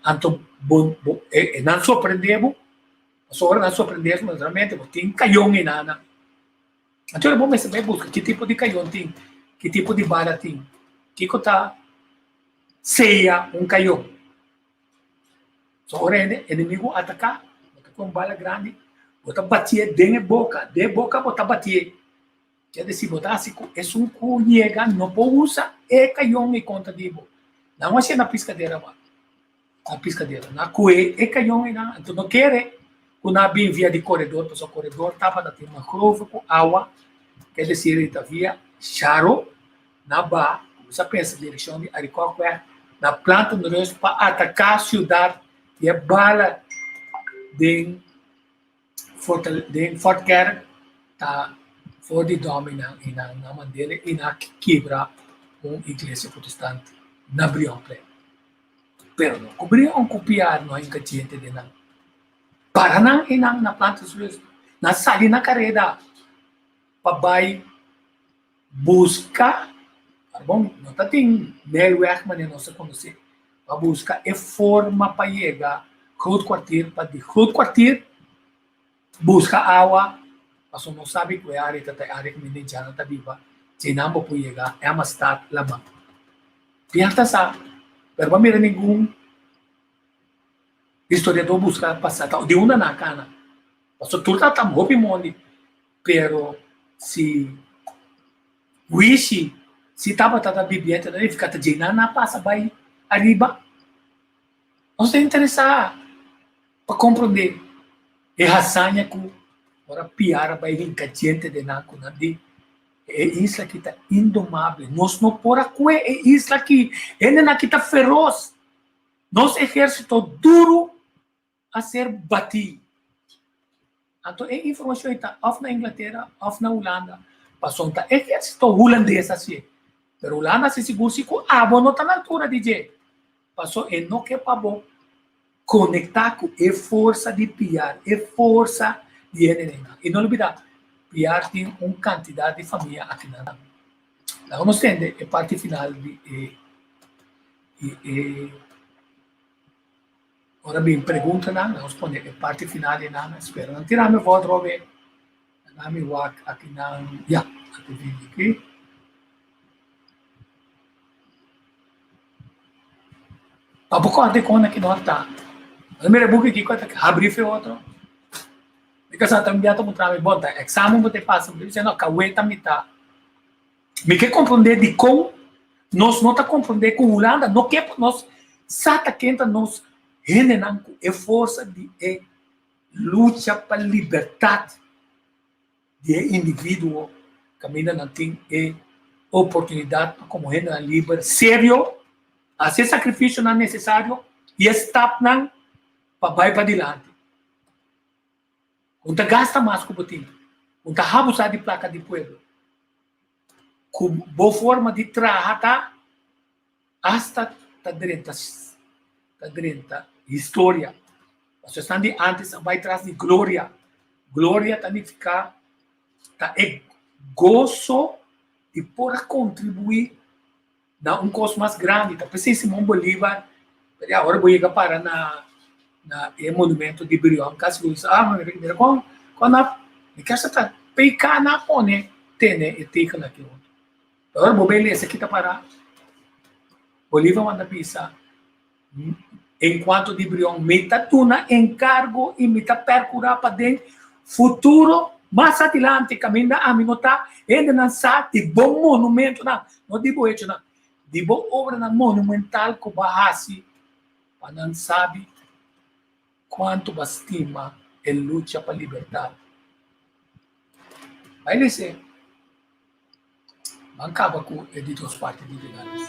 anto bo bo e nan sorprendé bo, pasobra nan sorprendé bo naturalmente bo tin kayon einan. Anto bo mester bai buska ki tipo di kayon tin, ki tipo di bala tin, kiko ta seya un kayon. So ora e enemigu ataká, bo ta ku un bala grandi, bo ta batié den e boka, den e boka bo ta batié. Kier desi bo ta hasi ku esun ku yega no por usa e kayon ei kontra di bo. Nan a hasié na piskadera wak. Na piskadera. Nan a kohe e kayon einan, anto no kere ku nan a bin via di koredor, pasobra koredor tabata tin mangrove ku awa, kier desi ta via Charo, nan a baha, kuminsá pensa direkshon di Arikokweg, nan a planta un reus pa ataká siudat i e bala den den Fort Kerk ta for di dòminan i nan a mand'é i nan a kibra un iglesia protestant na Brionplein. Pero no ku Brion ku Piar no a hinka djente den nan. Para nan einan na planta su reus, nan sali na kareda pa bai buska, bon, no ta tin Nijlweg manera nos a konosé, pa buska e forma pa yega Groot Kwartier, pa di Groot Kwartier buska awa, pasobra nos sabi ku e área ta ta e área ku mi Djana ta biba, dje nan bo por yega Emmastad Laman. Piar ta sa, pero bo a mira ningun historiador buska pasa ta di unda nan a kana, pasobra tur ta ta hopi mondi. Pero si Wishi si tabata ta bibiente ta nifica ta dje nan a pasa bay ariba. Nos ta interesa pa comprende e hazaña cu ora Piar a bay hinca djente den nan cu nan di e isla aki ta indomable. Nos no por a cue e isla aki. Hendenan aki ta feroz. Nos ehercito duro a ser batí. Anto e informashon ei ta òf na Inglatera òf na Hulanda, pasobra ta ehérsito hulandes a hasié. Pero Hulanda hasi sigur si ku abo no ta na altura di dje, pasobra e no ke pa bo konektá ku e forsa di Piar, e forsa di hendenan. I no lubidá, Piar tin un kantidat di famia akinan. Laga nos tende e parti final di e e. Ora bin preguntanan, nos pone e parti final di nan. Spera nan tira mi vòt Robe. Nan mi wak aki nan, ya, aki bini aki. Pa bo kòrda kon aki no ta. Ora mira e buki aki ku ta habri fe otro. Mi kasá ta un bia ta mutra mi, bon ta eksamen bo ta pasa, mi ta bisa no, kaweta mi ta. Mi ke komprondé dikon nos no ta komprondé ku Hulanda no ke pa nos sa ta ken ta nos hendenan ku e forsa di e lucha pa libertat di e individuo kaminda nan tin e oportunidat pa komo hendenan liber serio hasi e sakrifisionan nesesario i e stapnan pa bai padilanti. Un ta gasta mas ku bo tin. Un ta habusá di plaka di pueblo. Ku bo forma di traha ta. Asta ta drenta ta drenta historia. Pasobra esnan di antes a bai tras di gloria. Gloria ta nifiká ta e goso di por a kontribuí na un kos mas grandi. Ta p'esei Simon Bolívar, ora bo yega para na na e monumento di Brion, kasi bo bisa, ah, mira kon kon nan mi kier sa ta PK nan a pone tene e teken aki huntu. Ora bo bai lesa ki ta para, Bolívar manda bisa, En kuanto di Brion, mi ta duna enkargo i mi ta perkurá pa den futuro mas adilanti kaminda ami no ta, hendenan sa di bo monumentonan, no di bo hechonan, di bo obranan monumental ku bo a hasi pa nan sabi kuantu bo a stima e lucha pa libertat. Bai lesa. Ban kaba ku e di dos parti di Regales.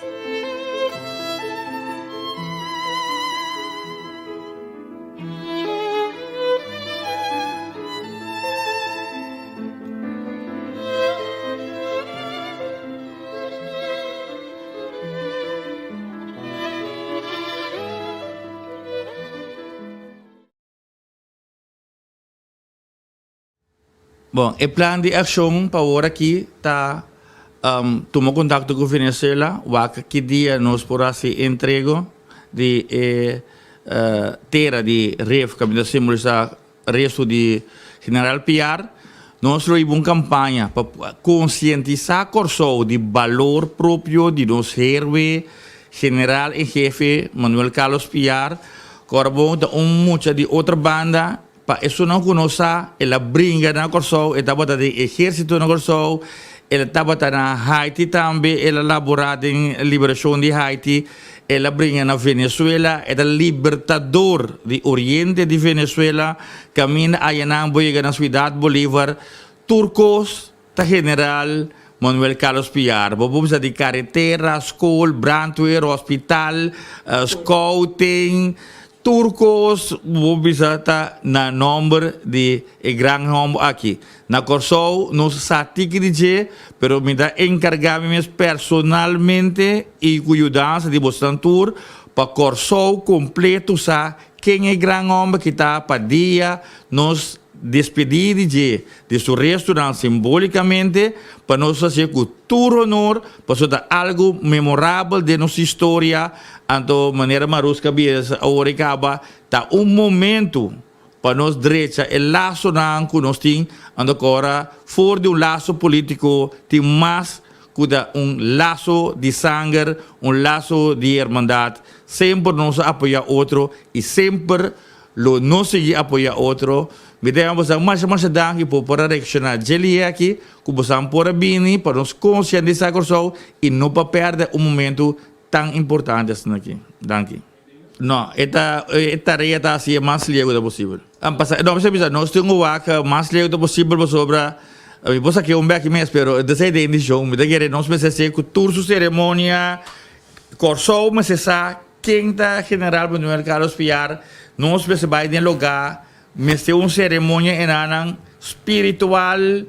Bon, e plan di akshon pa awor aki ta tuma kontakto ku Venezuela, wak ki dia nos por hasi entrego di e tera di ref kaminda simbolisá resto di General Piar. Nos lo hiba un kampaña pa konsientisá Kòrsou di balor propio di nos héroe General en Hefe Manuel Carlos Piar. Kòrbon ta un mucha di otra banda. Pa esunnan ku no sa, el a bringa na Kòrsou, e tabata den ehérsito na Kòrsou, el tabata na Haiti tambe, el a laborá den liberashon di Haiti, el a bringa na Venezuela, e ta libertador di oriente di Venezuela, kaminda ayanan bo yega na Suidat Bolívar, tur kos ta General Manuel Carlos Piar. Bo por bisa di karetera, skol, brandweer, hospital, scouting, tur kos bo por bisa ta na nomber di e gran homber aki. Na Kòrsou nos sa tiki di dje, pero mi ta enkargá mi mes personalmente i ku yudansa di bosnan tur pa Kòrsou kompleto sa ken e gran homber ki ta pa dia nos despedí di dje. Di su restonan simbolicamente pa nos hacié cu tur honor, pasobra ta algo memorabel den nos historia, anto manera Maruska bisa awor e caba, ta un momento pa nos drecha e lasonan cu nos tin, anto cu ora for di un laso politico tin mas cu ta un laso di sanger, un laso di hermandad, semper nos a apoya otro y semper Lo no sigui apoya otro. Mi ta yama bosan masha masha danki por por a reacciona dje lihe aki cu bosan por a bini pa nos concientisa Corsou y no pa perde un momento tan importante asina aki. Danki. No, e ta e tarea ta haci e mas lihe cu ta posibel. Pasa no mester bisa nos tin cu wak mas lihe cu ta posibel pasobra mi por saca un bek mes pero ta esey den decision mi ta kere nos mester haci cu tur su ceremonia Corsou mester sa Ken ta General Manuel Carlos Piar? Nos mester bai den lugá, mester un seremonia enanan spiritual,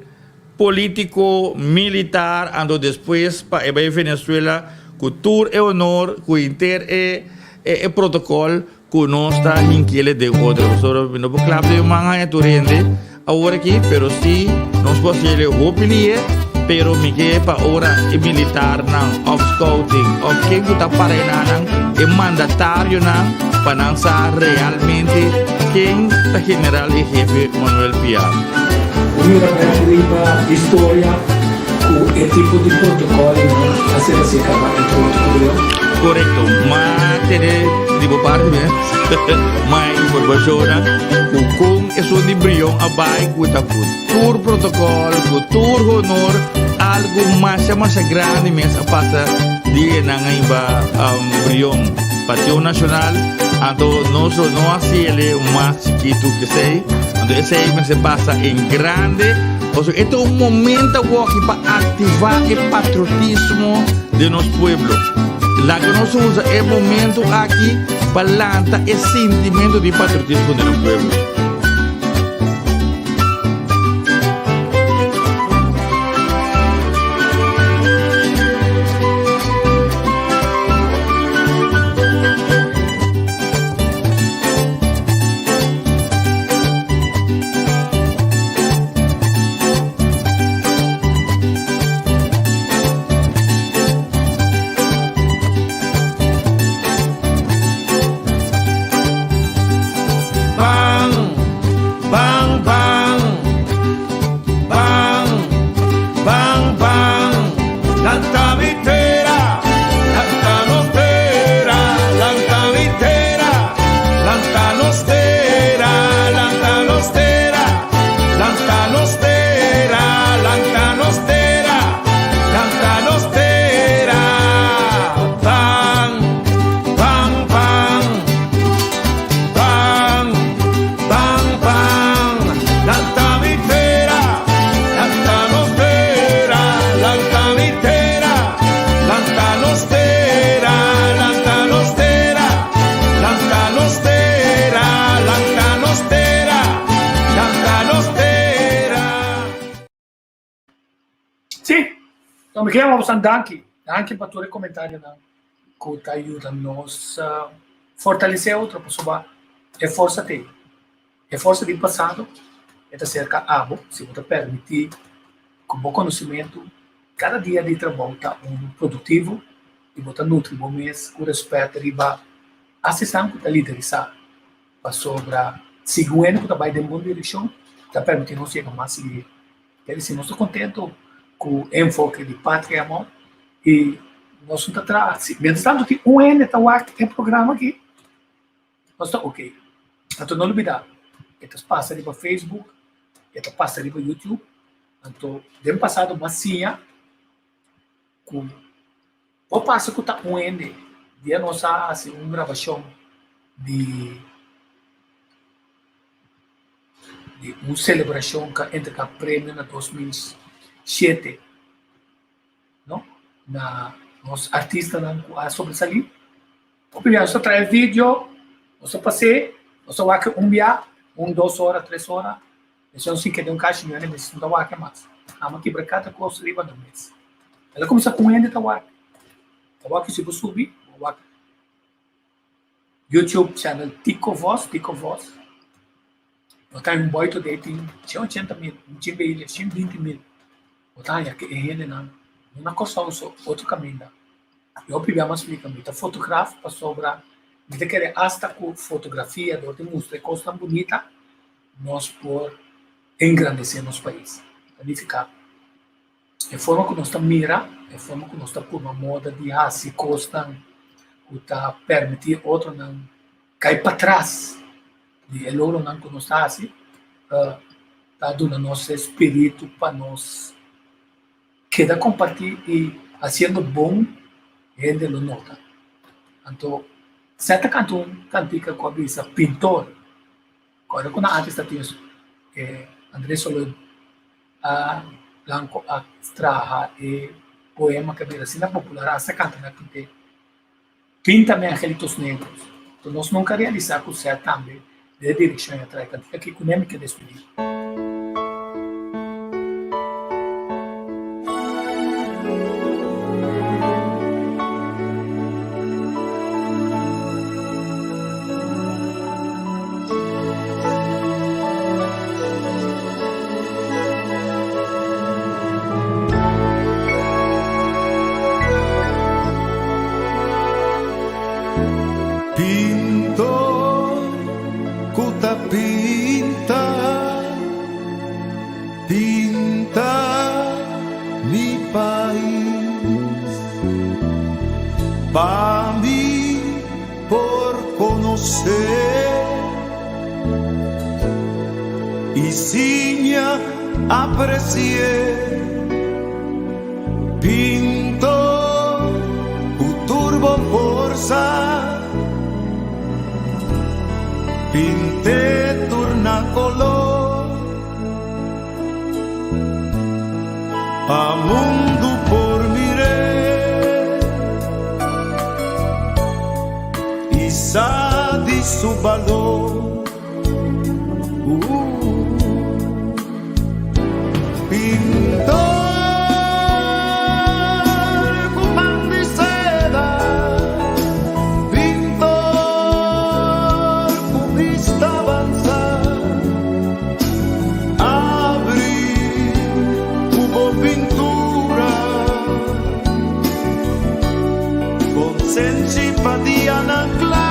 politico, militar, anto despues pa e bai Venezuela ku tur e honor, ku henter e e protocol ku nos ta hinkele den otro. Pasobra mi no por klap den man haña tur hende awor aki, pero si nos por hasiel e hopi lihe, pero mi ke pa ora e militarnan of scouting of ken ku ta para enanan, e mandatarionan, pa nan sa realmente ken ta General y Hefe Manuel Piar. Bo mira bek riba historia ku e tipo di protokòlnan a ser hasi kaba entre otro ku Leon? Korekto, ma tene di bo parti mes ma e informashonnan ku kon esun di Brion a bai ku ta ku tur protokòl, ku tur honor, algu masha masha grandi mes a pasa di e nan a hiba Brion Panteon Nashonal, anto nos lo no hasi el'e mas chikitu ku esei, anto esei mester pasa en grande, pasobra e ta un momento awoki pa aktivá e patriotismo den nos pueblo. Laga nos usa e momento aki pa lanta e sintimento di patriotismo den nos pueblo. Anto mi kier boso danki, danki pa tur e comentarionan cu ta yuda nos fortalece otro pasobra e forsa t'ey. E forsa di pasado e ta serka abo si bo ta permiti cu bo conocimento cada dia di trabou ta un productivo y bo ta nutri bo mes cu respet riba asesnan cu ta liderisa pasobra sigui un hende cu ta bay den bon direccion ta permiti nos yega mas lihe. Kere si nos ta contento cu e enfoke di Patria y Amor y nos no ta traha si mientras tanto tin un hende ta wak e programa aki nos ta ok. Anto no lubida e ta pasa riba Facebook, e ta pasa riba YouTube, anto den pasado bo a siña cu por pasa cu ta un hende dia nos a haci un grabacion di di un celebracion cu a entrega premio na 2007 no na nos artistanan cu a sobresali. Hopi bia nos ta trae video, nos ta pas'é, nos ta wak un bia, un, dos ora, tres ora, esei nos tin keda un kashi nuebe mes, no ta wak mas. Amo kibra kada kos riba nan mes. El a kuminsá ku un hende ta wak. Ta wak si bo subi, bo wak YouTube channel Tico Vos, Tico Vos. Bo ta un boy today tin 180 mil, un chin beile, 120 mil. Bo ta haña ku e hendenan no na Kòrsou so, otro kaminda. E hopi bia mas splika mi ta fotograf pasobra mi ta kere asta ku fotografia dor di mustra e kosnan bunita nos por engrandesé nos pais. Ta nifiká e forma ku nos ta mira, e forma ku nos ta purba moda di hasi kosnan ku ta permití otronan kai patras di e logronnan ku nos ta hasi ta duna nos e spiritu pa nos keda kompartí i hasiendo bon hende lo nota. Anto Sè ta kanta un kantika ku a bisa Pintor. Kòrda ku na ántes ta tin e Andrés Soloy a Blanco a traha e poema ku a bira asina popular asta kanta na pint'é Píntame angelitos negros. Anto nos nunka a realisá ku Sè tambe den e direkshon a traha e kantika aki kuné mi ke despedí. Pintor ku ta pinta, pinta mi pais. Pa mi por konosé i siña apresié. Pintor ku tur bo forsa, pint'é tur na kolor pa mundu por mir'é i sa di su balor. Pintor ku man di seda, pintor ku bista avansa, abri ku bo pintura, konsenshi pa dianan kla.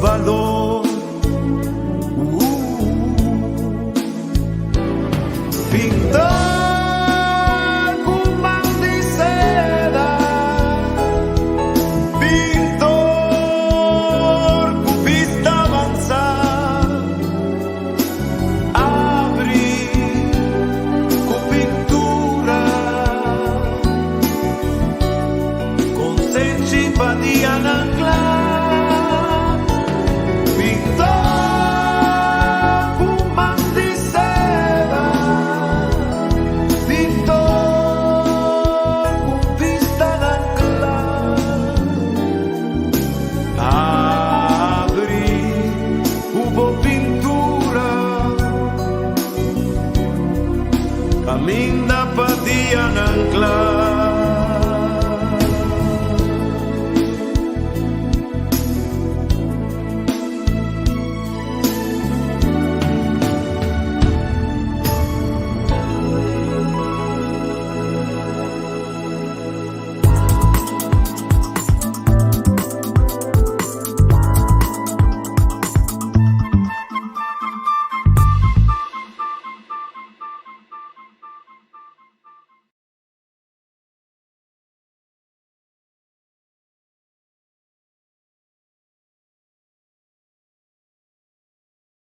balor.